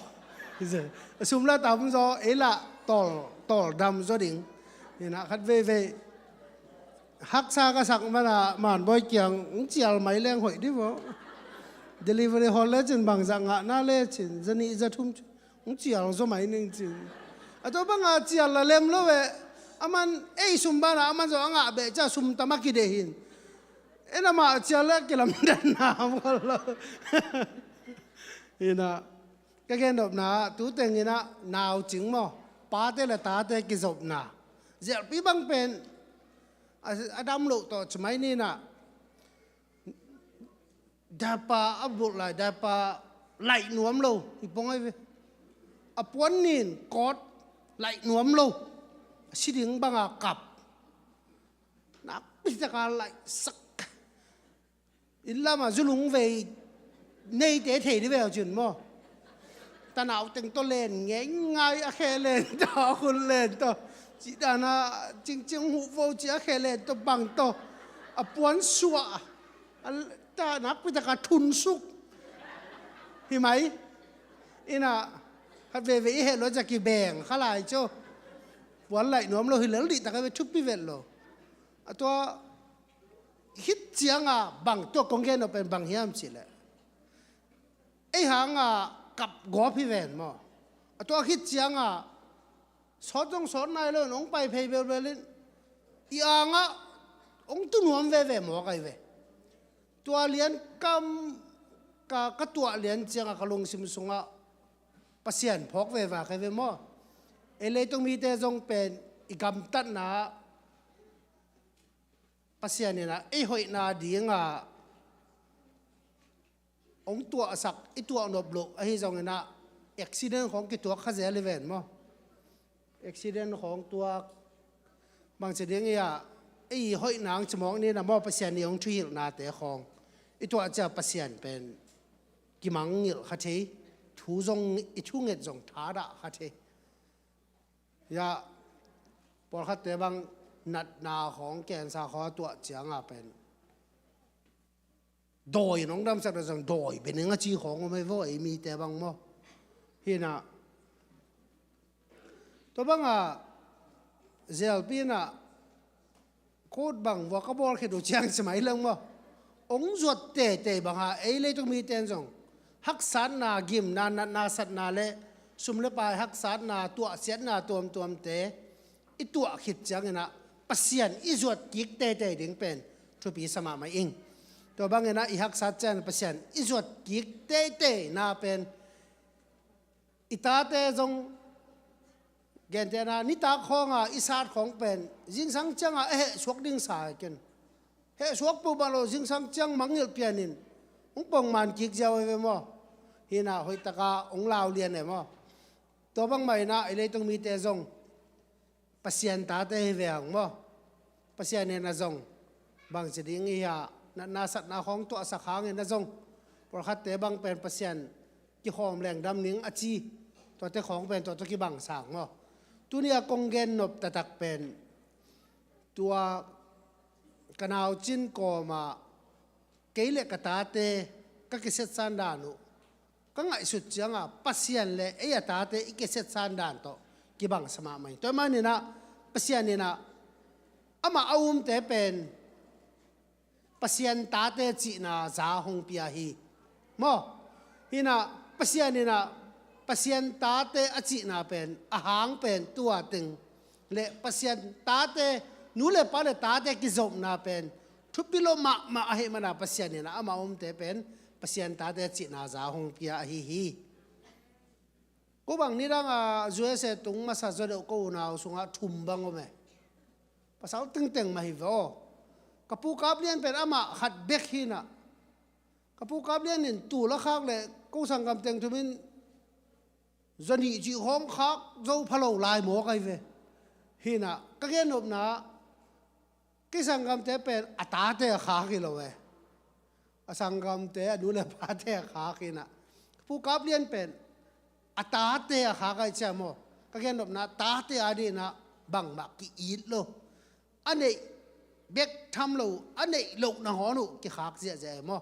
A sum la tam zaw, ei lah tawl, tawl dam zaw ding. Hi na, khat veivei. Haksa ka sak mana Manbawi kiang, ng cial mai leng hoih di vaw. Delivery hall le cin bang zah ngah na le cin, za nih za thum cin. Hong cial zaw mai ning cin. A tua banga cial la lem lo ve. Aman ei sum bana aman zaw a ngah beh cia sum tam a kideh hin. En amah cial le kilamdanna om kol lo. Hi na. Ka gendopna tu teng hi na nau cing maw. Pate le tate kizopna. Zialpi bang pen. A, a dam loh tawh ci mai ni na. Dapa a bulh lai, dapa laih nuam lo, hi pong ai ve. A puan nin kawt laih nuam lo. A si ding banga kap. Nakpi taka laih sak. Inn lama zulung vei neite thei di veu cin maw. Tanau teng tawh len ngei ngai a khe len tawh, a khun len tawh. Ci dana cingcing huh vo ci a khe len tawh bang tawh. A puan suah. A ta nakpi taka thun suk. Hi mai. Ina khat veve i heh lo cia kibeng kha lai cio. Puan laih nuam lo hi lel dih taka ve thupi vet lo. A tua hit cianga bang tua kong gen lo pen bang hiam cih leh. Ei hanga kap gawp hi ven maw. A tua hit cianga sawt zong sawt nai lo in hong pai phei belbel in i angah hong tu nuam veve maw kai ve. Tua lian kam ka, ka tuah lian cianga ka lungsim sungah Pasian phawk veva kai ve maw. Ei leitung mite zong pen i gamtatna Pasian inah ei hoihna dinga hong tuahsak i tuahnop loh ahi zonginah accident khawng kituak kha zel i ven maw. Accident khawng tuak bangci ding i ah ei hoihna ang cimawk ni na maw Pasian i hong thuhilhnate khawng i tuah cia Pasian pen kimangngilh kha thei thu zong i thunget zong thadah kha thei. Yah, pawlkhatte bang natna khawng cancer khawng a tuah cianga pen dawi nong damsak da zong dawi bening a ci khawng om ei vaw ei mite bang maw. Hi na. Tua banga zelpi na Kot bang vua ka bawl khit uh ciang ci mai leng maw. Ong zuat teitei banga ei leitung mite in zong haksatna, gimna, natna, satna le sum le pai haksatna, tuahsiatna tuamtuamte i tuah khit cianginah Pasian i zuat kik teitei ding pen thupi sa mahmah ing. Tua banginah i haksat ciangin Pasian i zuat kik teitei na pen i tate zong gentehna nitak khawnga i sat khawng pen zingsang cianga a hehsuak ding sa ken. Hehsuak peuhmah lo zingsang ciang mangngilh pianin hong pongman kik ziau hi ve maw. Hina hoihtaka hong lau lian e maw. Tua bangmah inah i leitung mite zong Pasian tate hi ve hang maw. Pasian in a zong bangci ding i hia natna satna khawng tuahsak hangin a zong pawlkhatte bang pen Pasian kikhawm lengdam ning a ci. Tuate khawng pen tua tawh kibang sang maw? Tuni a kong gen nop taktak pen tua ka naucin kawmah kei le ka tate ka kisetsan dan uh ka ngaihsut ciangah Pasian le ei a tate i kisetsan dan tawh kibangsa mahmah hi. Tua maninah Pasian inah amah a umte pen Pasian tate cihna za hong pia hi. Maw? Hinah Pasian inah Pasian tate a cihna pen a hang pen tua teng le Pasian tate, nu le pa le tate kizopna pen thupi lo mahmah ahih mana Pasian inah amah umte pen Pasian tate cihna za hong pia ahi hi. Ko bang nidang a U S A tung masa zaw deuh ko unau sungah thum bang om e. Pasal tengteng mah hi ve aw. Ka pu Kap Lian pen amah khat bek hinah, ka pu Kap Lian in tul a khak le ko sanggam teng thum in zanih cih khawng khak zo pha lo lai mawk ahi ve. Hinah ka gen nopna, kei sanggamte pen a tate a khak hi lo e. A sanggamte a nu le pate a khak hinah, ka pu Kap Lian pen a tate a khak ahi cia maw? Ka gen nopna, tate a dinah bangmah ki-it lo. A neih bek tham lo, a neih loh nangawn uh kikhak ziahziah e maw?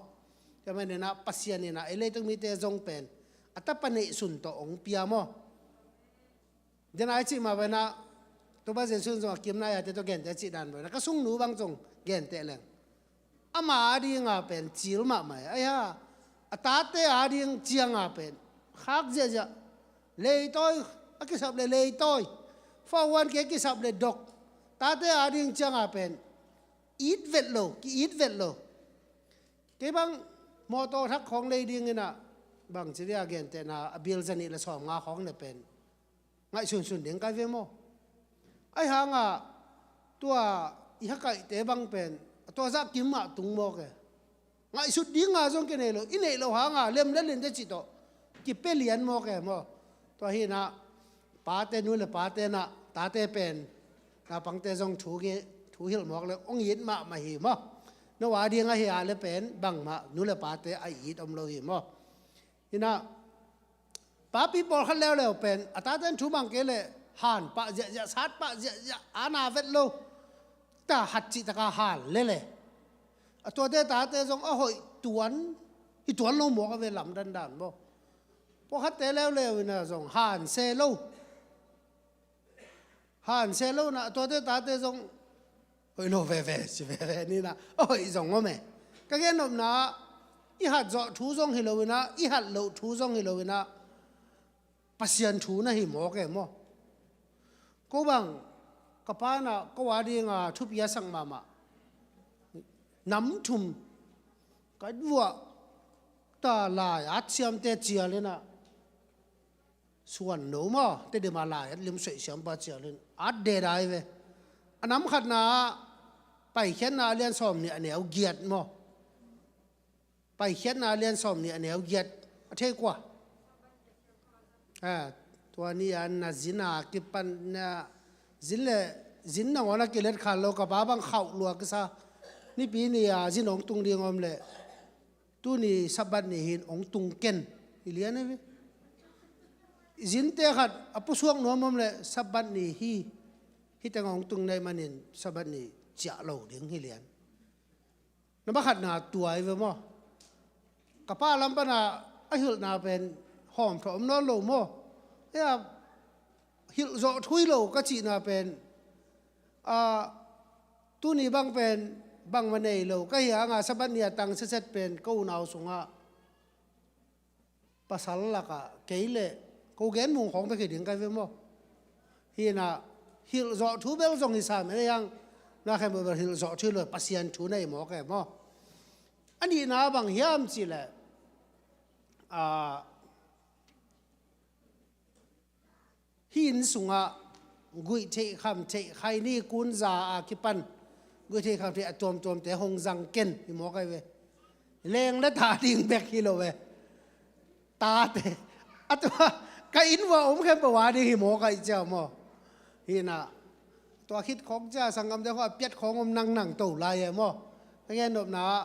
Tua maninah Pasian inah ei leitung mite zong pen a tapa neihsun tawh hong pia maw? Dena i cih mah venah, Topa Jesu in zong a kimna yate tawh gente cih dan venah ka sungnu bang zong gente leng ama a dinga pen cil mahmah e. Ahi a, a tate a ding cianga pen khak ziahziah. Leitawi a kisap le leitawi, fahuan ke kisap le dok, tate a ding cianga pen it vet lo, ki-it vet lo. Kei bang mawtaw thak khawng lei dinginah bang ci dia gentehna a bil zanih le sawmnga khawng le pen ngaihsunsun ding kai ve maw? Ahi hangah tua i hakaihte bang pen a tua zah kim mah tung mawk e. Ngaihsut dinga zong kinei lo, i neih lo hanga lemlelin te cih tawh kipia lian mawk e maw? Tua hinah pate, nu le pate nah tate pen naupangte zong thu hilh mawk le hong it mahmah hi maw? No a ding ahi a le pen bangmah nu le pate a it om lo hi maw? Hinah papi pawlkhat leuleu pen a tate in thu mang kei le han pah ziahziah, sat pah ziahziah, ana vet lo. Ta hat cih taka han lele. A tuate tate zong a hoih tuan hi tuan lo mawk a ve lam dandan maw? Pawlkhatte leuleu inah zong han se lo. Han se lo nah a tuate tate zong hoih lo veve ci veve ninah a hoih zong om e. Ka gen nopna, i hat zawh thu zong hi lo inah, i hat loh thu zong hi lo inah Pasian thu na hi mawk e maw? Ko bang ka pa inah ko a dinga thupi a sak mahmah nam thum ka vuah ta lai at siamte cial inah suan no maw, Tedim a lai at lim soih siampa cialin at dedai ve. A nam khatna ah Paikhiatna a lian sawm nih a neu giat maw? Paikhiatna a lian sawm nih a neu giat a thei kua? A, tua ni a na zin a kipan na zin le zin nangawn a kilet khal lo, ka pa bang khauh lua kisa. Nipi ni a zin hong tung ding om le tuni Sabbath ni hin hong tung ken hi lian hi ve. Zinte khat a pusuak nuam om le Sabbath ni hi, hih teng hong tung naih manin Sabbath ni ciah lo ding hi lian. Na bakhatna tua hi ve maw? Ka pa lam pana a hilhna pen hawm thawh om nawn lo maw? Hia hilh zawh thui lo ka cihna pen a, tuni bang pen bangmah nei lo ka hi hanga Sabbath ni a tang siaset pen ka unau sungah pasal lakah kei le ko gen mung khawng bek hi ding kai ve maw? Hinah hilh zawh thu bel zong hi sam ei hang, na khen bel hilh zawh thu hi lo, Pasian thu nei mawk e maw? A nihna bang hiam cihleh a, hih inn sungah guih theih kham theih khai ni kun za a kipan guih theih kham theih a tuamtuamte hong zang ken hi mawk ahi ve. Leng le ta ding bek hi lo ve. Tate a tua ka inn uah om khempeuh a ding hi mawk ahi ciau maw? Hinah tua khit khawk cia sanggamte khawh a piat khawng om nangnang to lai e maw? Ka gen nopna ah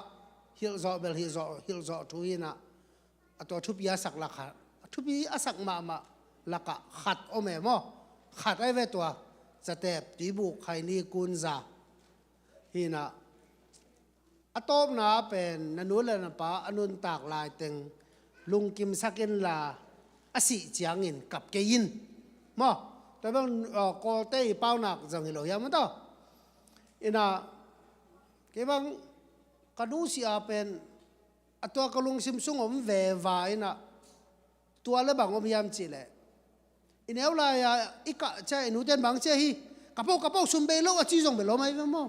hilh zawh bel hilh zawh, hilh zawh thu hinah a tua thupi a sak lakah a thupi a sak mahmah lakah khat om e maw? Khat ahi ve tua, zatep, tuibuk, khaini, kunza. Hi inah, a tawpna pen na nu le na pa a nuntak laiteng lungkimsak inla, a sih ciangin kap kei in. Maw? Tua bang, uh, Kawlte i paunak zong hi lo hiam maw taw? Inah, kei bang ka nu sih a pen a tua ka lungsim sung om veva inah, tua le bang om hiam cihleh, i neu lai-a i kah ciang i nute in bang ci a hi, kap o, kap o, sum bei lo a ci zong bel om ahi ve maw?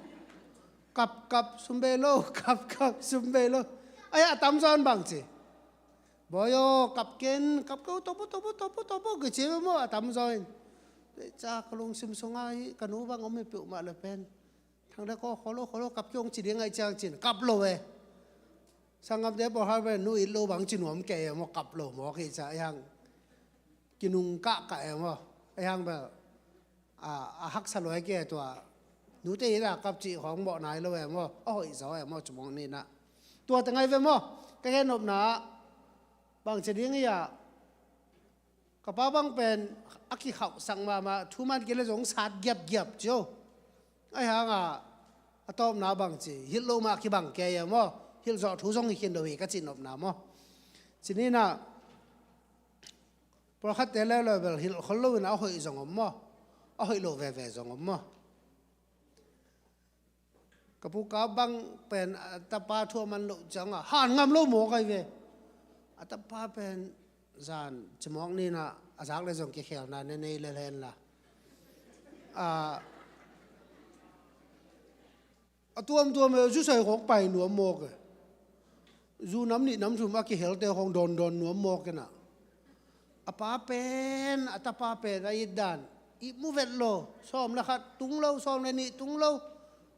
Kap, kap, sum bei lo, kap, kap, sum bei lo. Ahi a tamzaw in bang ci, bawi aw, kap ken, kap ko, tawp o, tawp o, tawp o, tawp o, kici ve maw a tamzaw in? Ca ka lungsim sungah hi ka nu bang om hi peuhmah le pen, Thang le kaw, khawl o, khawl o, kap kei ung ci ding ahih ciang cin kap lo e. Sanggamte pawlkhat pen nu it lo bang ci nuam kei e maw, kap lo mawk hi ciang, ahi hang kinung kahkah e maw. Ahi hang bel a, a haksa luai kei e tua. Nute it a kap cih khawng mawh nai lo e maw, a hoih zaw e maw, ci mawk ni inah. Tua teng ahi ve maw, ka gen nopna ah bang ci ding hi a, ka pa bang pen a kikhauhsak mahmah, thu man kei le zong sat giapgiap cio. Ahi hang a, a tawpna bang ci, hilh lo mah kibang kei e maw, hilh zawh thu zong hi khin lo hi ka cih nopna maw. Ci ni inah, pawlkhatte leuleu bel hilh khol lo inah a hoih zong om maw, a hoih lo veve zong om maw. Ka pu ka bang pen a tapa thu a man loh ciangah han ngam lo mawk ahi ve. A tapa pen zan ci mawk ni inah, a zak le zong kikhelna ne nei le hen la. A, a tuamtuam e, zu sai khawng pai nuam mawk e. Zu nam nih nam thum a kihelte khawng dawndawn nuam mawk inah, a pa pen, a tapa pen a it dan ihmu vet lo. Sawm le khat tung lo, sawm le nih tung lo,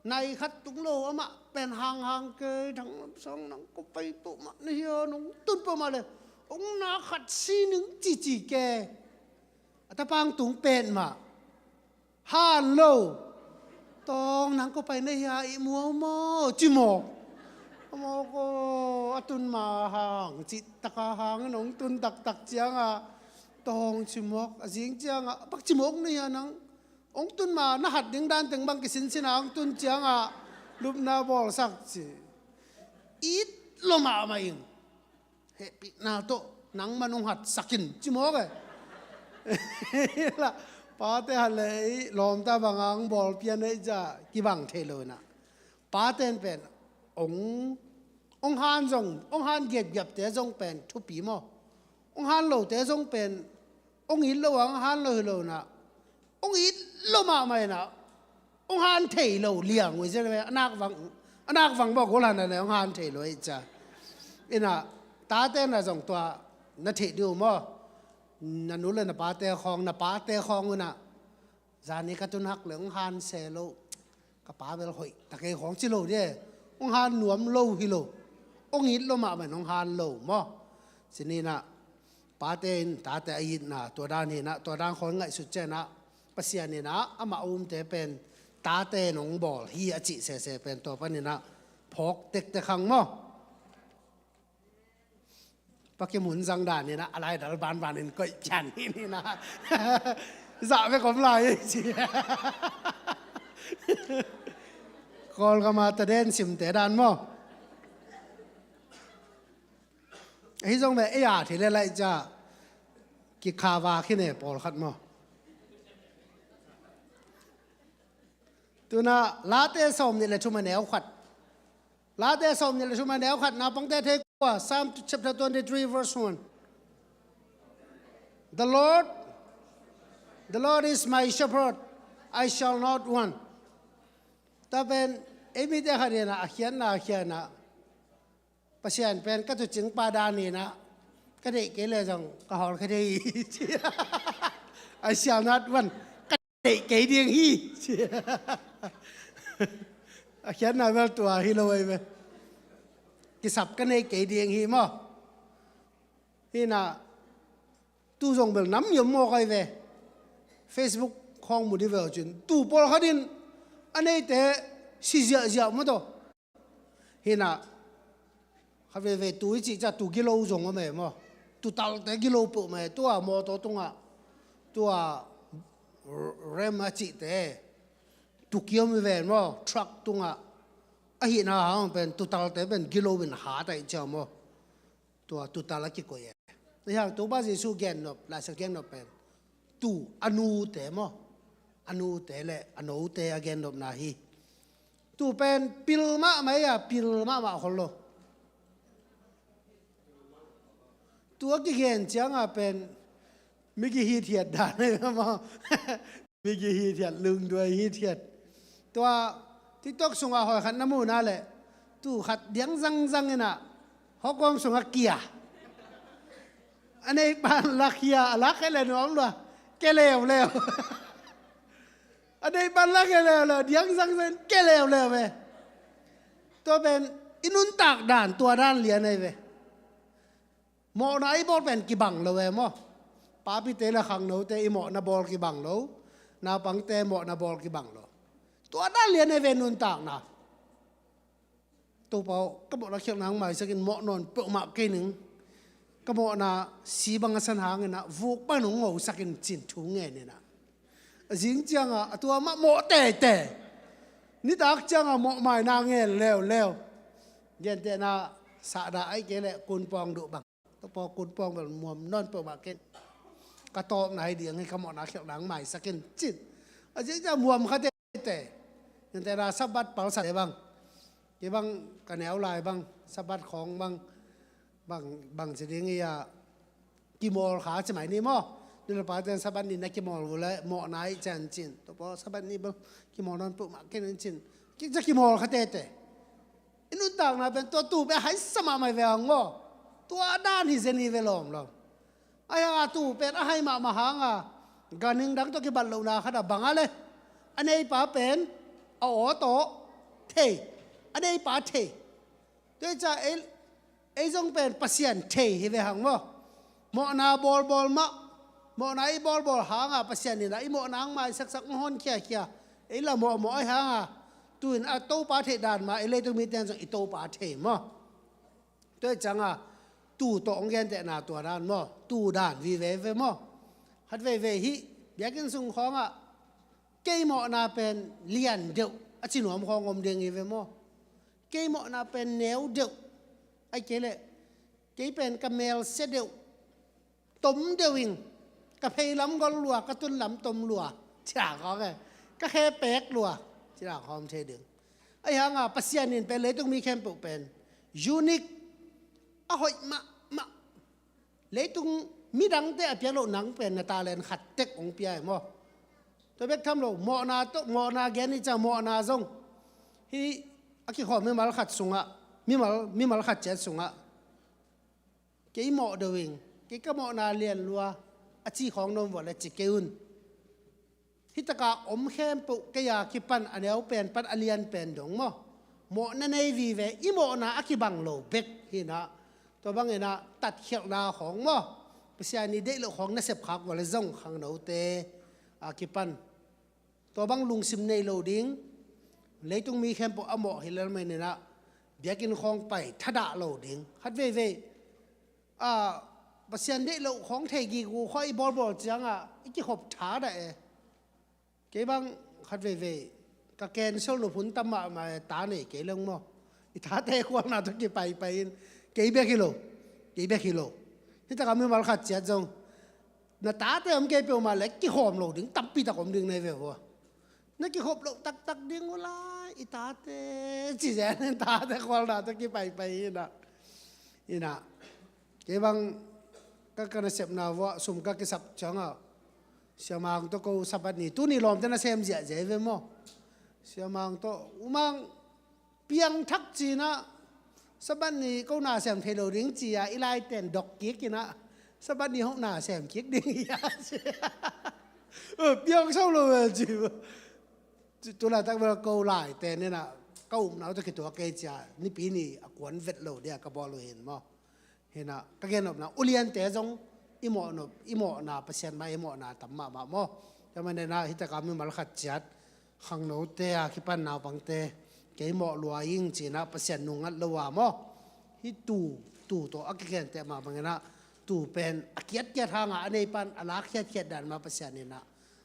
nai khat tung lo, amah pen hanghang kei, Thang Lam Sang, nang ko pai peuhmah na hia, nong tun peuhmah le hong na khat si ning, cici kei. A tapa hong tung petmah, han lo. Tawng, nang ko pai na hia, ihmu a maw, ci mawk. A mawk aw, a tun ma hang, cih taka hang in hong tun taktak ciangah, Tawng, ci mawk. A zing ciangah, bang ci mawk na hia nang? Hong tun ma na hat ding dan teng bang kisinsin a hong tun ciangah lupna bawlsak ci. It lo mahmah ing. Hehpihna tawh nangman hong hatsak in, ci mawk e. Pate hat le ei lawmta banga hong bawl pian ei ciah kibang thei lo inah. Pate in pen hong, hong han zong, hong han giapgiapte zong pen thupi maw. Hong han lote zong pen, hong it lo a hong han lo hi lo inah, hong it lo mahmah inah, hong han thei lo liang uh hi zen ve. A nak vang, a nak vang bawk uh la na le hong han thei lo ahih ciang. Inah, tate na zong tua na theih ding uh maw. Na nu le na pate khawng, na pate khawng uh inah, zani ka tun hak le hong han se lo. Ka pa bel hoih ta kei khawng ci lo ding e. Hong han nuam lo hi lo. Hong it lo mahmah in hong han lo maw. Ci ni inah, pate in tate a itna tua dan hi inah, tua dan khawng ngaihsut ciang inah, Pasian inah amah a umte pen tate in hong bawl hi a cih sese pen tua pan inah phawk tektek hang maw. Pakim hun zang dan inah a laidal banban in koih pian hi inah. Zah bek om lai ci. Kawlgam a taden simte dan maw. Ahi zong ve, ei a thei le laih ciah kikhava khin e pawlkhat maw. Tu inah Late sawmnih le thum a neu khat. Late sawmnih le thum a neu khat, naupangte thei kua, Psalm chapter twenty-three verse one. The Lord, the Lord is my shepherd, I shall not want. Tua pen ei mite khat inah a khiatna, a khiatna, Pasian pen ka tuucing pa dan inah, ka deih kei le zong ka hawl kha thei hi. I shall not want. Ka deih kei ding hi. A khiatna bel tua hi lo ahi ve. Kisap ka nei kei ding hi maw. Hi inah, tu zong bel nam i om mawk ahi ve. Facebook khawng mu dih ve uh cin, tu pawlkhat in a neite si ziahziah maw taw. Hi inah, kha veve tu i cih ciah tu gilo zong om e maw. Tu talte gilo peuhmah e, tua mawtaw tungah Tua ram a cihte, tukiom hi ven maw, truck tungah. Ahihna hang pen tutalte pen gilo in hat ahi ciang maw. Tua tutal a kikoih e. Ahi hang Topa Jesu gennop, Laisiangtho gennop pen tu a nute maw, a nute le a note a gennopna hi. Tu pen pil mahmah hi a, pil mahmah khol lo. Tu a kigen cianga pen mi kihithiat dan ahi maw. Mi kihithiat, lungduai hithiat. Tua TikTok sungah hoi khat na muhna le, tu khat diang zangzang inah hawkawm sungah kia. A neipan la kia, a la khe le nuam lua, ke leuleu. A neipan la ke leuleu, diang zangzang ke leuleu ve. Tua pen i nuntak dan, tua dan lian ahi ve. Mawhna i bawl pen kibang lo e maw. Papite le khangnote i mawhna bawl kibang lo. Naupangte mawhna bawl kibang lo. Tua dan lian e ve nuntakna. Topa aw, ka mawhna khialhna hong maisak in, mawh nawn peuhmah kei ning. Ka mawhna si bang a san hang inah vuk pan hong ngosak in cin thu ngen inah. A zing cianga a tua mah mawh teitei. Nitak cianga mawh maina ngen leuleu. Gentehna sahdah ahi kei le kunpawng duh bang. Topa aw, kunpawng bel muam nawn peuhmah kei. Ka tawpna hi ding hi, ka mawhna khialhna hong maisak in cin. A zing cianga muam kha teitei. Gentehna Sabbath palsate bang. Kei bang ka neu lai bang, Sabbath khawng bang, bang, bang ci ding hi a, kimawl kha ci mai ni maw. Nu le pate in Sabbath ni na kimawl uh le mawhna hi cian cin. Topa aw, Sabbath ni bel kimawl nawn peuhmah kei ning cin. Ki, cia kimawl kha teitei. I nuntakna pen tua tu pen haisa mahmah hi ve hang maw. Tua dan hi zen hi ve lawm lo. Ahi hanga tu pen a hai mahmah hanga, ganhing dang tawh kibat lohna khat a bang a le, a neipa pen a aw tawh thei, a neipa thei. Tua hi ciang ei, ei zong pen Pasian thei hi ve hang maw. Mawhna bawlbawl mah, mawhna i bawlbawl hanga Pasian inah i mawhna hong maisaksak, hong honkhiakhia, ei la mawhmawh ahi hanga, tu-in a Topa theih dan mah ei leitung mite in zong i Topa thei maw. Tua hi cianga tu tawh hong gentehna tua dan maw, tu dan vive ve maw. Khat veivei hih biakinn sung khawngah kei mawhna pen lian deuh a ci nuam khawng om ding hi ve maw. Kei mawhna pen neu deuh, ahi kei leh kei pen ka mel sia deuh, tom deuh ing, ka pheilam gol lua, ka tunlam tom lua, ci-a khawng e, ka khe pek lua, ci-a khawng thei ding. Ahi hanga Pasian in pen leitung mi khempeuh pen unique, a hoih mahmah. Leitung midangte a piak loh nang pen na talent khat tek hong pia hi maw. Tua bek tham lo, mawhna tawh, mawhna gen hi ciang mawhna zong. Hih a kikhawm mimal khat sungah, mimal, mimal khat ciat sungah, kei mawh deuh ing, kei ka mawhna lian lua, a ci khawng na om vua le ci kei un. Hih taka om khempeuh kei a kipan a neu pen pan a lian pen dong maw. Mawhna nei vive, i mawhna a kibang lo bek hi inah. Tua bang inah tatkhialhna khawng maw, Pasian i deih loh khawng na sepkhak vua le zong khangnote a kipan tua bang lungsim nei lo ding. Leitung mi khempeuh a mawh hi lel men inah biakinn khawng pai thadah lo ding. Khat veivei a, Pasian deih loh khawng thei gige khawng i bawlbawl ciangah i kikhop thadah e. Kei bang khat veivei ka cancel nop hun tam mahmah e, ta nei kei leng maw. I tate khualna tawh kipaipai in, kei bek hi lo, kei bek hi lo. Hih taka mimal khat ciat zong na tate om kei peuhmah le kikhawm lo ding tampi tak om ding na hi ve vua. Na kikhop loh taktak ding uh lai, i tate ci zen in tate khualna tawh kipaipai inah. Inah kei bang ka, ka nasepna vuah sum ka kisap ciangah Sia Mang tawh ko Sabbath ni, tuni lawmte na sem ziahziah hi ve maw. Sia Mang tawh, U Mang, piangthak ci inah, Sabbath ni ko na sem thei lo ding ci-a i laiten dok kik inah, Sabbath ni hong na sem kik ding hi a ci. Piang so lo ve ci. Tu laitak bel ko laiten inah ka upna uh tawh kituak kei ci-a, Nipi ni a kuan vet lo dia ka bawl uh hi in maw. Hi inah ka gennopna, uliante zong i mawhnop, i mawhna Pasian mah i mawhna tam mahmah maw. Tua manin ah hih taka mimal khat ciat khangnote a kipan naupangte, kei mawh lua ing ci inah Pasian nungngat lo a maw. Hih tu, tu tawh a kigenteh mah bang inah Tu pen a kiatkiat hangah a neipa in a la khiatkhiat dan mah Pasian in ah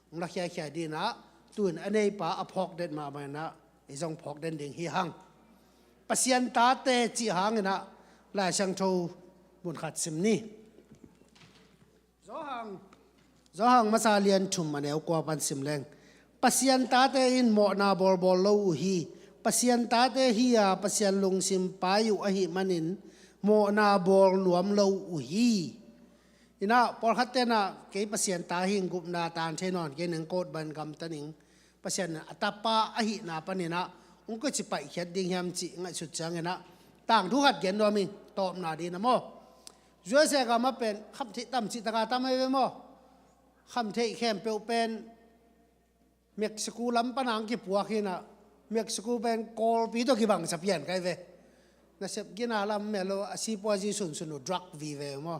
hong la khiakhia ding in ah, tu-in a neipa a phawk den mahmah in ah, ei zong phawk den ding hi hang. Pasian tate cih hangin ah Lai Siangtho mun khat sim ni. Johan, Johan masa lian thum a neu kua pan sim leng. Pasian tate in mawhna bawlbawl lo uh hi. Pasian tate hi-a Pasian lungsim pai uh ahih manin mawhna bawl nuam lo uh hi. In ah pawlkhat ten ah kei Pasian ta hi ing, gupna taan thei nawn kei ning, coat bang gamta ning, Pasian in a tapa ahihna panin ah hong koici paihkhiat ding hiam cih ngaihsut ciangin ah tangthu khat gen nuam ing, tawpna ding in ah maw. U S A gam ah pen khamtheih tam cih tak a tam ahi ve maw. Khamtheih khempeuh pen Mexico lam pan a hong kipuak hi in ah, Mexico pen Kawlpi tawh kibang sa pian ka hi ve. Nasep gina lam melo a sipuazi sunsun uh drug vive maw.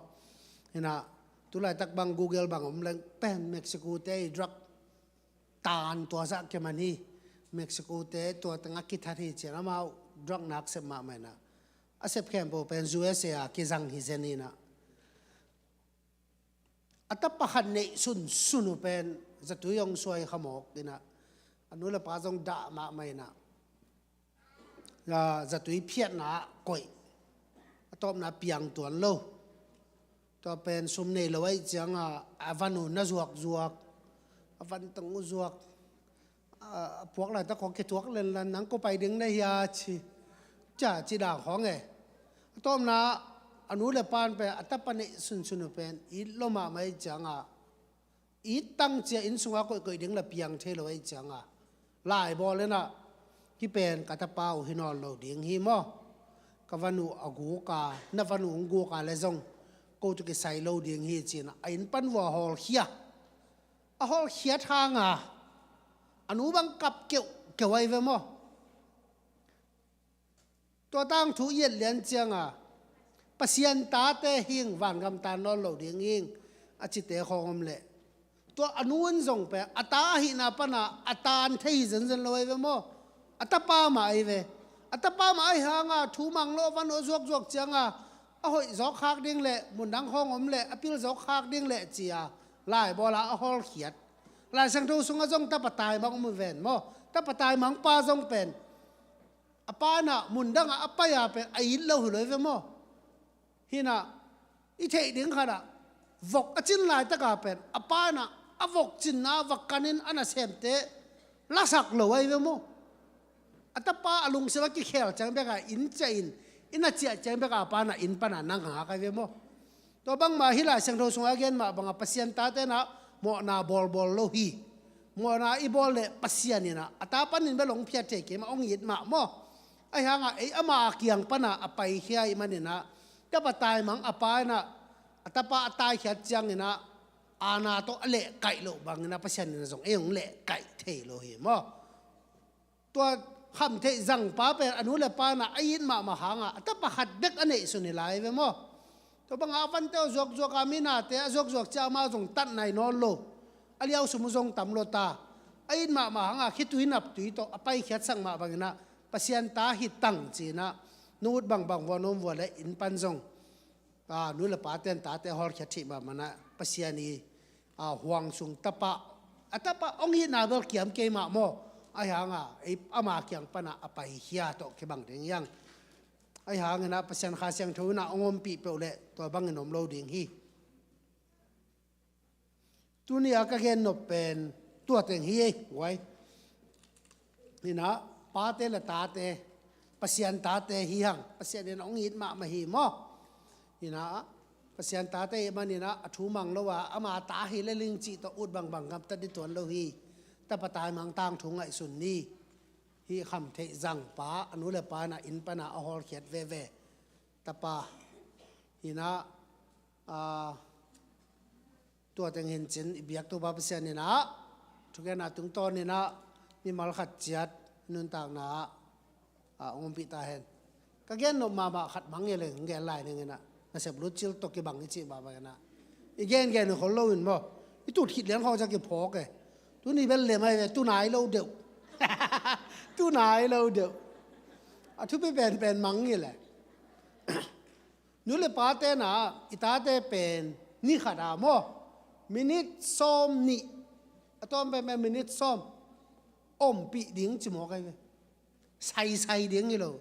In ah tulaitak bang Google bang om leng pen Mexico te i drug tan tua zah kiman hi. Mexico te tua teng a kithat hi ci-in amau drug nak sep mahmah in ah, a sep khempeuh pen U S A a kizang hi zen in ah. A tapa khat neih sunsun uh pen zatui hong suai khamawk in ah, a nu le pa zong dah mahmah in ah, a, zatui phiatna ah koih. A tawpna piang tuan lo. Tua pen sum nei lo ahih ciangin a van uh na zuakzuak, a van teng uh zuak. A, a puak laitak khawng kituak lenlan, nang kua pai ding na hia ci, cia ci dan khawng e. A tawpna a nu le pa in pen a tapa neih sunsun uh pen it lo mahmah ahih ciangin it tang cia inn sungah koihkoih ding la piang thei lo ahih ciangin laibawl in ah, hih pen ka tapa uh hi nawn lo ding hi maw. Ka van uh a guk a, na van uh hong guk a le zong ko tawh kisai lo ding hi ci-in ah a inn pan vua hawlkhia. A hawlkhiat hangin a nu bang kap keuhkeuh ahi ve maw. Tua tangthu i et lian ciangin Pasian tate hi ing, vangam taan nawn lo ding hi ing a cite khawng om leh, tua a nu in zong pen a ta ahihna pan a a taan thei hi zenzen lo ahi ve maw. A tapa mah ahi ve. A tapa mah ahih hangin thu mang lo, a van uh a zuakzuak ciangin a hoih zawk khak ding le mundang khawng om le a pil zawk khak ding le ci-a laibawl a a hawlkhiat. Lai Siangtho sungah zong tapa taimang om hi ven maw. Tapa taimang pa zong pen a pa in ah mundang ah a pai a pen a it lo hi lo ahi ve maw. Hi in ah i theih ding khat ah vok a cin laitak a pen a pa in ah a vok cinna ah va kan in a nasemte lasak lo ahi ve maw. A tapa a lungsim a kikhel ciang bek a inn ciah in, inn a ciah ciang bek a a pa in ah inn pan a na ngak ahi ve maw. Tua bangmah hih Lai Siangtho sungah a gen mah bangin Pasian tate in ah mawhna bawlbawl lo hi. Mawhna i bawl leh Pasian in ah a ta panin bel hong phiat thei kei mah, hong it mah maw. Ahih hangin ei ama kiang pan a a paikhia ahih manin ah, tapa taimang a pa in ah a tapa a taikhiat ciangin ah aana tawh a lehkaih loh bangin ah Pasian in ah zong ei hong lehkaih thei lo hi maw. Tua khamtheih zangpa pen a nu le pa in ah a it mahmah hangin a tapa khat bek a neihsun hi lai ve maw. Tua bangin a vante uh zuakzuak a, mi nate a zuakzuak ciang amau zong tat nai nawn lo. A liausum uh zong tam lo ta. A it mahmah hangin khitui naptui tawh a paikhiatsak mah bangin ah Pasian ta hi tang ci-in ah nung ut bangbang vua, nung vua le inn pan zong a, nu le pate in tate a hawlkhiat thei mahmah in ah Pasian i, a, huang sung tapa, a tapa hong itna bel kiam kei mah maw. Ahih hangin ei ama kiang pan a a paikhia tawh kibang ding hi hang. Ahih hangin ah Pasian Kha Siangtho in ah hong ompih peuh leh tua bangin om lo ding hi. Tuni a ka gen nop pen tua teng hi ei, guai. Hi in ah pate le tate, Pasian tate hi hang, Pasian in hong it mahmah hi maw. Hi in ah Pasian tate ahih manin ah a thu mang lo a, ama ta hi le ling cih tawh ut bangbang gamtat ding tuan lo hi. Tapa taimang tangthu ngaihsun ni. Hih khamtheih zangpa a nu le pa in ah inn pan a a hawlkhiat veve tapa. Hi in ah, a, tua teng hi in cin i biak Topa Pasian in ah thugenna tungtawn in ah mimal khat ciat nuntakna ah, a, hong ompih ta hen. Ka gen nop mahmah khat mang hi leng hong gen lai ning in ah, nasep lutcil tawh kibang i cih mahmah in ah, i gengen khol lo in maw. I tut khit lian khawng ciang kiphawk e. Tuni bel lem ahi ve, tu nai lo deuh. Tu nai lo deuh. A thupi penpen mang hi leh. Nu le pate na, i tate pen ni khat a maw, minit sawm nih, a tawm pen pen minit sawm ompih ding ci mawk ahi ve. Saisai ding hi lo.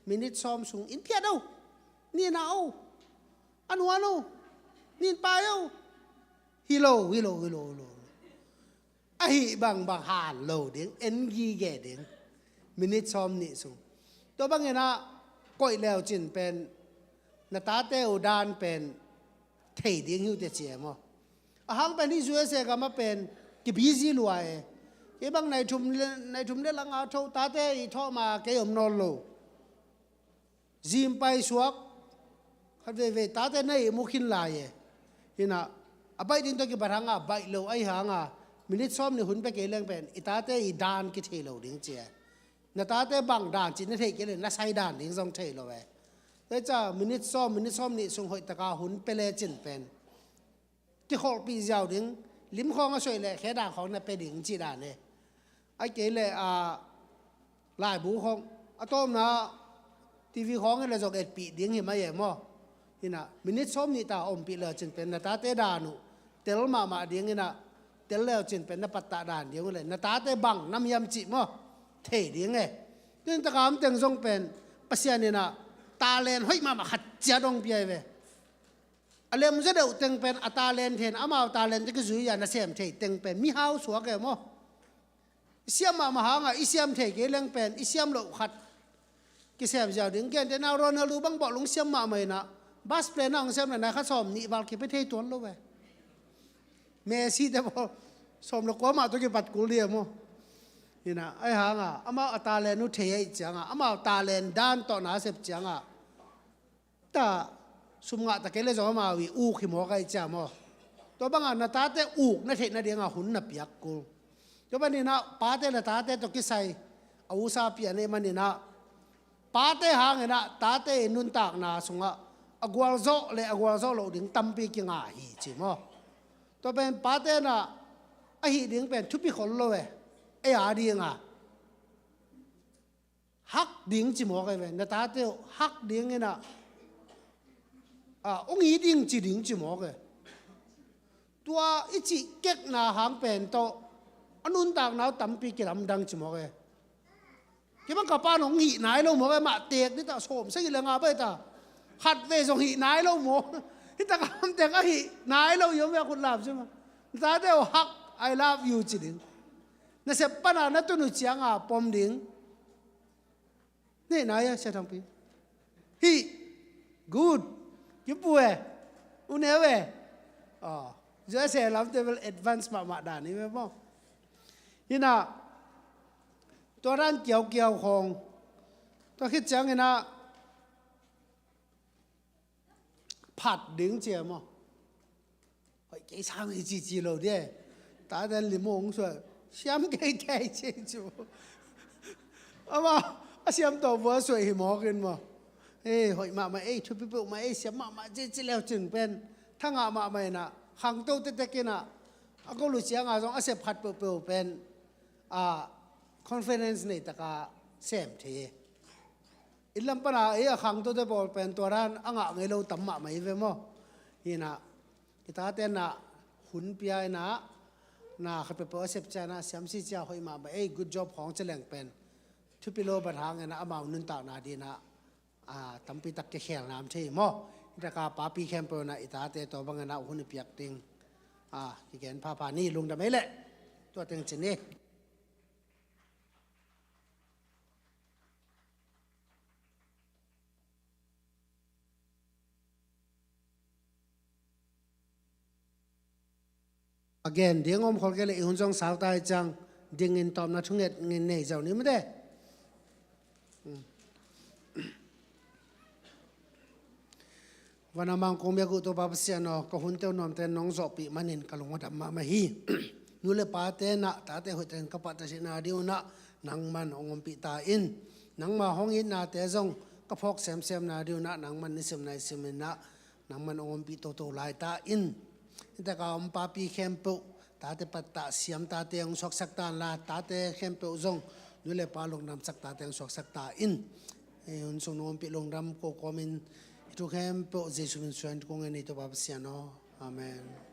Minit sawm sung in phiat o, ni na o, a nuan o, nin pai o, hi lo, hi lo, hi lo, hi lo. Ahi bangbang han lo ding, en gige ding. Minit sawm nih sung. Tua bangin ah koih leu cin pen na tate uh dan pen thei ding hi uh te ci e maw. A hang pen hi U S A gam ah pen ki busy lua e. Kei bang nai thum le, nai thum le lang a tho, tate i thawh ma kei om nawn lo. Zim pai suak, khat veivei tate na ihmu khin lai e. Hi na, a baih ding tawh kibat hang a baih lo ahi hang a, minit sawm nih hun pia kei leng pen i tate i dan kithei lo ding ci e. Na tate bang dan cih na theih kei leh na sai dan ding zong thei lo e. Tua hi ciang minit sawm, minit sawm nih sung hoih taka hun pia le cin pen kikholhpih ziau ding, lim khawng a suaih leh khe dan khawng na pia ding cih dan e. Ahih kei leh a, laibu khawng, a tawpna T V khawng in le zong etpih ding hi mai e maw. Hi na, minit sawm nih ta ompih le cin pen na tate dan uh tel mahmah ding hi na, tel le cin pen na pattah dan ding uh le na tate bang nam hiam cih maw, thei ding e. Tun taka om teng zong pen Pasian in ah talent hoih mahmah khat ciat hong pia hi ve. A lemzia deuh teng pen a talent hen, amau talent te kizui a nasem thei teng pen mihau suak e maw. I siam mahmah hang a i siam thei kei leng pen i siam loh khat kisem ziau ding. Gentehna Ronaldo bang bawlung siam mahmah in ah, bas player na hong siam leh nai khat sawm nih val kipia thei tuan lo ve. Messi te bawl sawm le kua mah tawh kipat kul ding e maw. Hi na, ahi hang a amau a talent uh thei ahih ciang a, amau talent dan tawh na sep ciang a, ta sum ngah ta kei le zong amau i uk hi mawk ahih ciang maw. Tua bang a na tate uk na theih nading a hun na piak kul. Tua bang in ah pate na tate tawh kisai a usa pia nei man in ah, pate hang in ah tate i nuntakna sung ah a gualzawh le a gualzawh loh ding tampi kinga hi ci maw. Tua pen pate na ahih ding pen thupi khol lo e. Ei a ding a hak ding ci mawk e ve. Na tate uh hak ding in ah, a, hong it ding ci ding ci mawk e. Tua i cih kekna hang pen tawh a nuntakna uh tampi kilamdang ci mawk e. Kei bang ka pa in hong hih nai lo mawk e, mah teek dih ta, sawm sagih le nga bai ta, khat vei zong hih nai lo mawk. Hi tak a om teng a hih nai lo i om ve a khut lam ci maw. Na tate uh hak, I love you ci ding. Nasep pan a na tun uh ciang a pom ding. Nei nai a, Sia Thangpi. Hih. Good. Kipu e. U neu e. Aw. U S A lamte bel advance mahmah dan hi ve maw. Hi na, tua dan kiaukiau khawng. Tua khit ciangin ah phat ding ci e maw. Hoih kei sang hi cici lo ding. Taten lim hong suai, siam kei tei ci ci maw. Amah a siam tawh vua suai hi mawk in maw. Ei, hoih mahmah ei, thupi peuhmah ei, siam mahmah cici leu cin pen thangah mahmah in ah, khangto tektek in ah, a gol uh ciang a zong a sep khat peuhpeuh pen a, confidence nei taka sem thei hi. Inn lam pan a ei a khangtote bawl pen tua dan a ngah ngei lo tam mahmah hi ve maw. Hi na, i tate na hun pia in ah, na khat peuhpeuh a sep ciang a, siam cici a, hoih mahmah ei, good job khawng ci leng pen thupi lo bat hang in ah amau nuntakna ding in ah, a, tampi tak kikhelna om thei hi maw. Hi taka papi khempeuh in ah i tate tua bang in ah hun i piak ding, a, kigen phapha ni. Lungdam ei leh. Tua teng ci ni. A gen ding om khol kei leh i hun zong sau ta hi ciang, dingin tawpna thunget ngin nei zo ni mate. Van a mang kong biak uh Topa Pasian aw, ka hunte uh nuamte nong zawhpih manin ka lung a dam mahmah hi. Nu le pate na, tate hoihte in ka pahtatheihna ding un ah nangman hong ompih ta in. Nangma hong itnate zong ka phawk semsemna ding un ah nangman nisim naisim in ah nangman hong ompih toto lai ta in. Hi taka om papi khempeuh, tate pattah siam tate hong suaksak ta inla, tate khempeuh zong nu le pa lungdamsak tate hong suaksak ta in. Hih hun sung nong ompih lungdam ko kawmin, hi Thu khempeuh Jesu min suang kong en hi, Topa Pasian aw. Amen.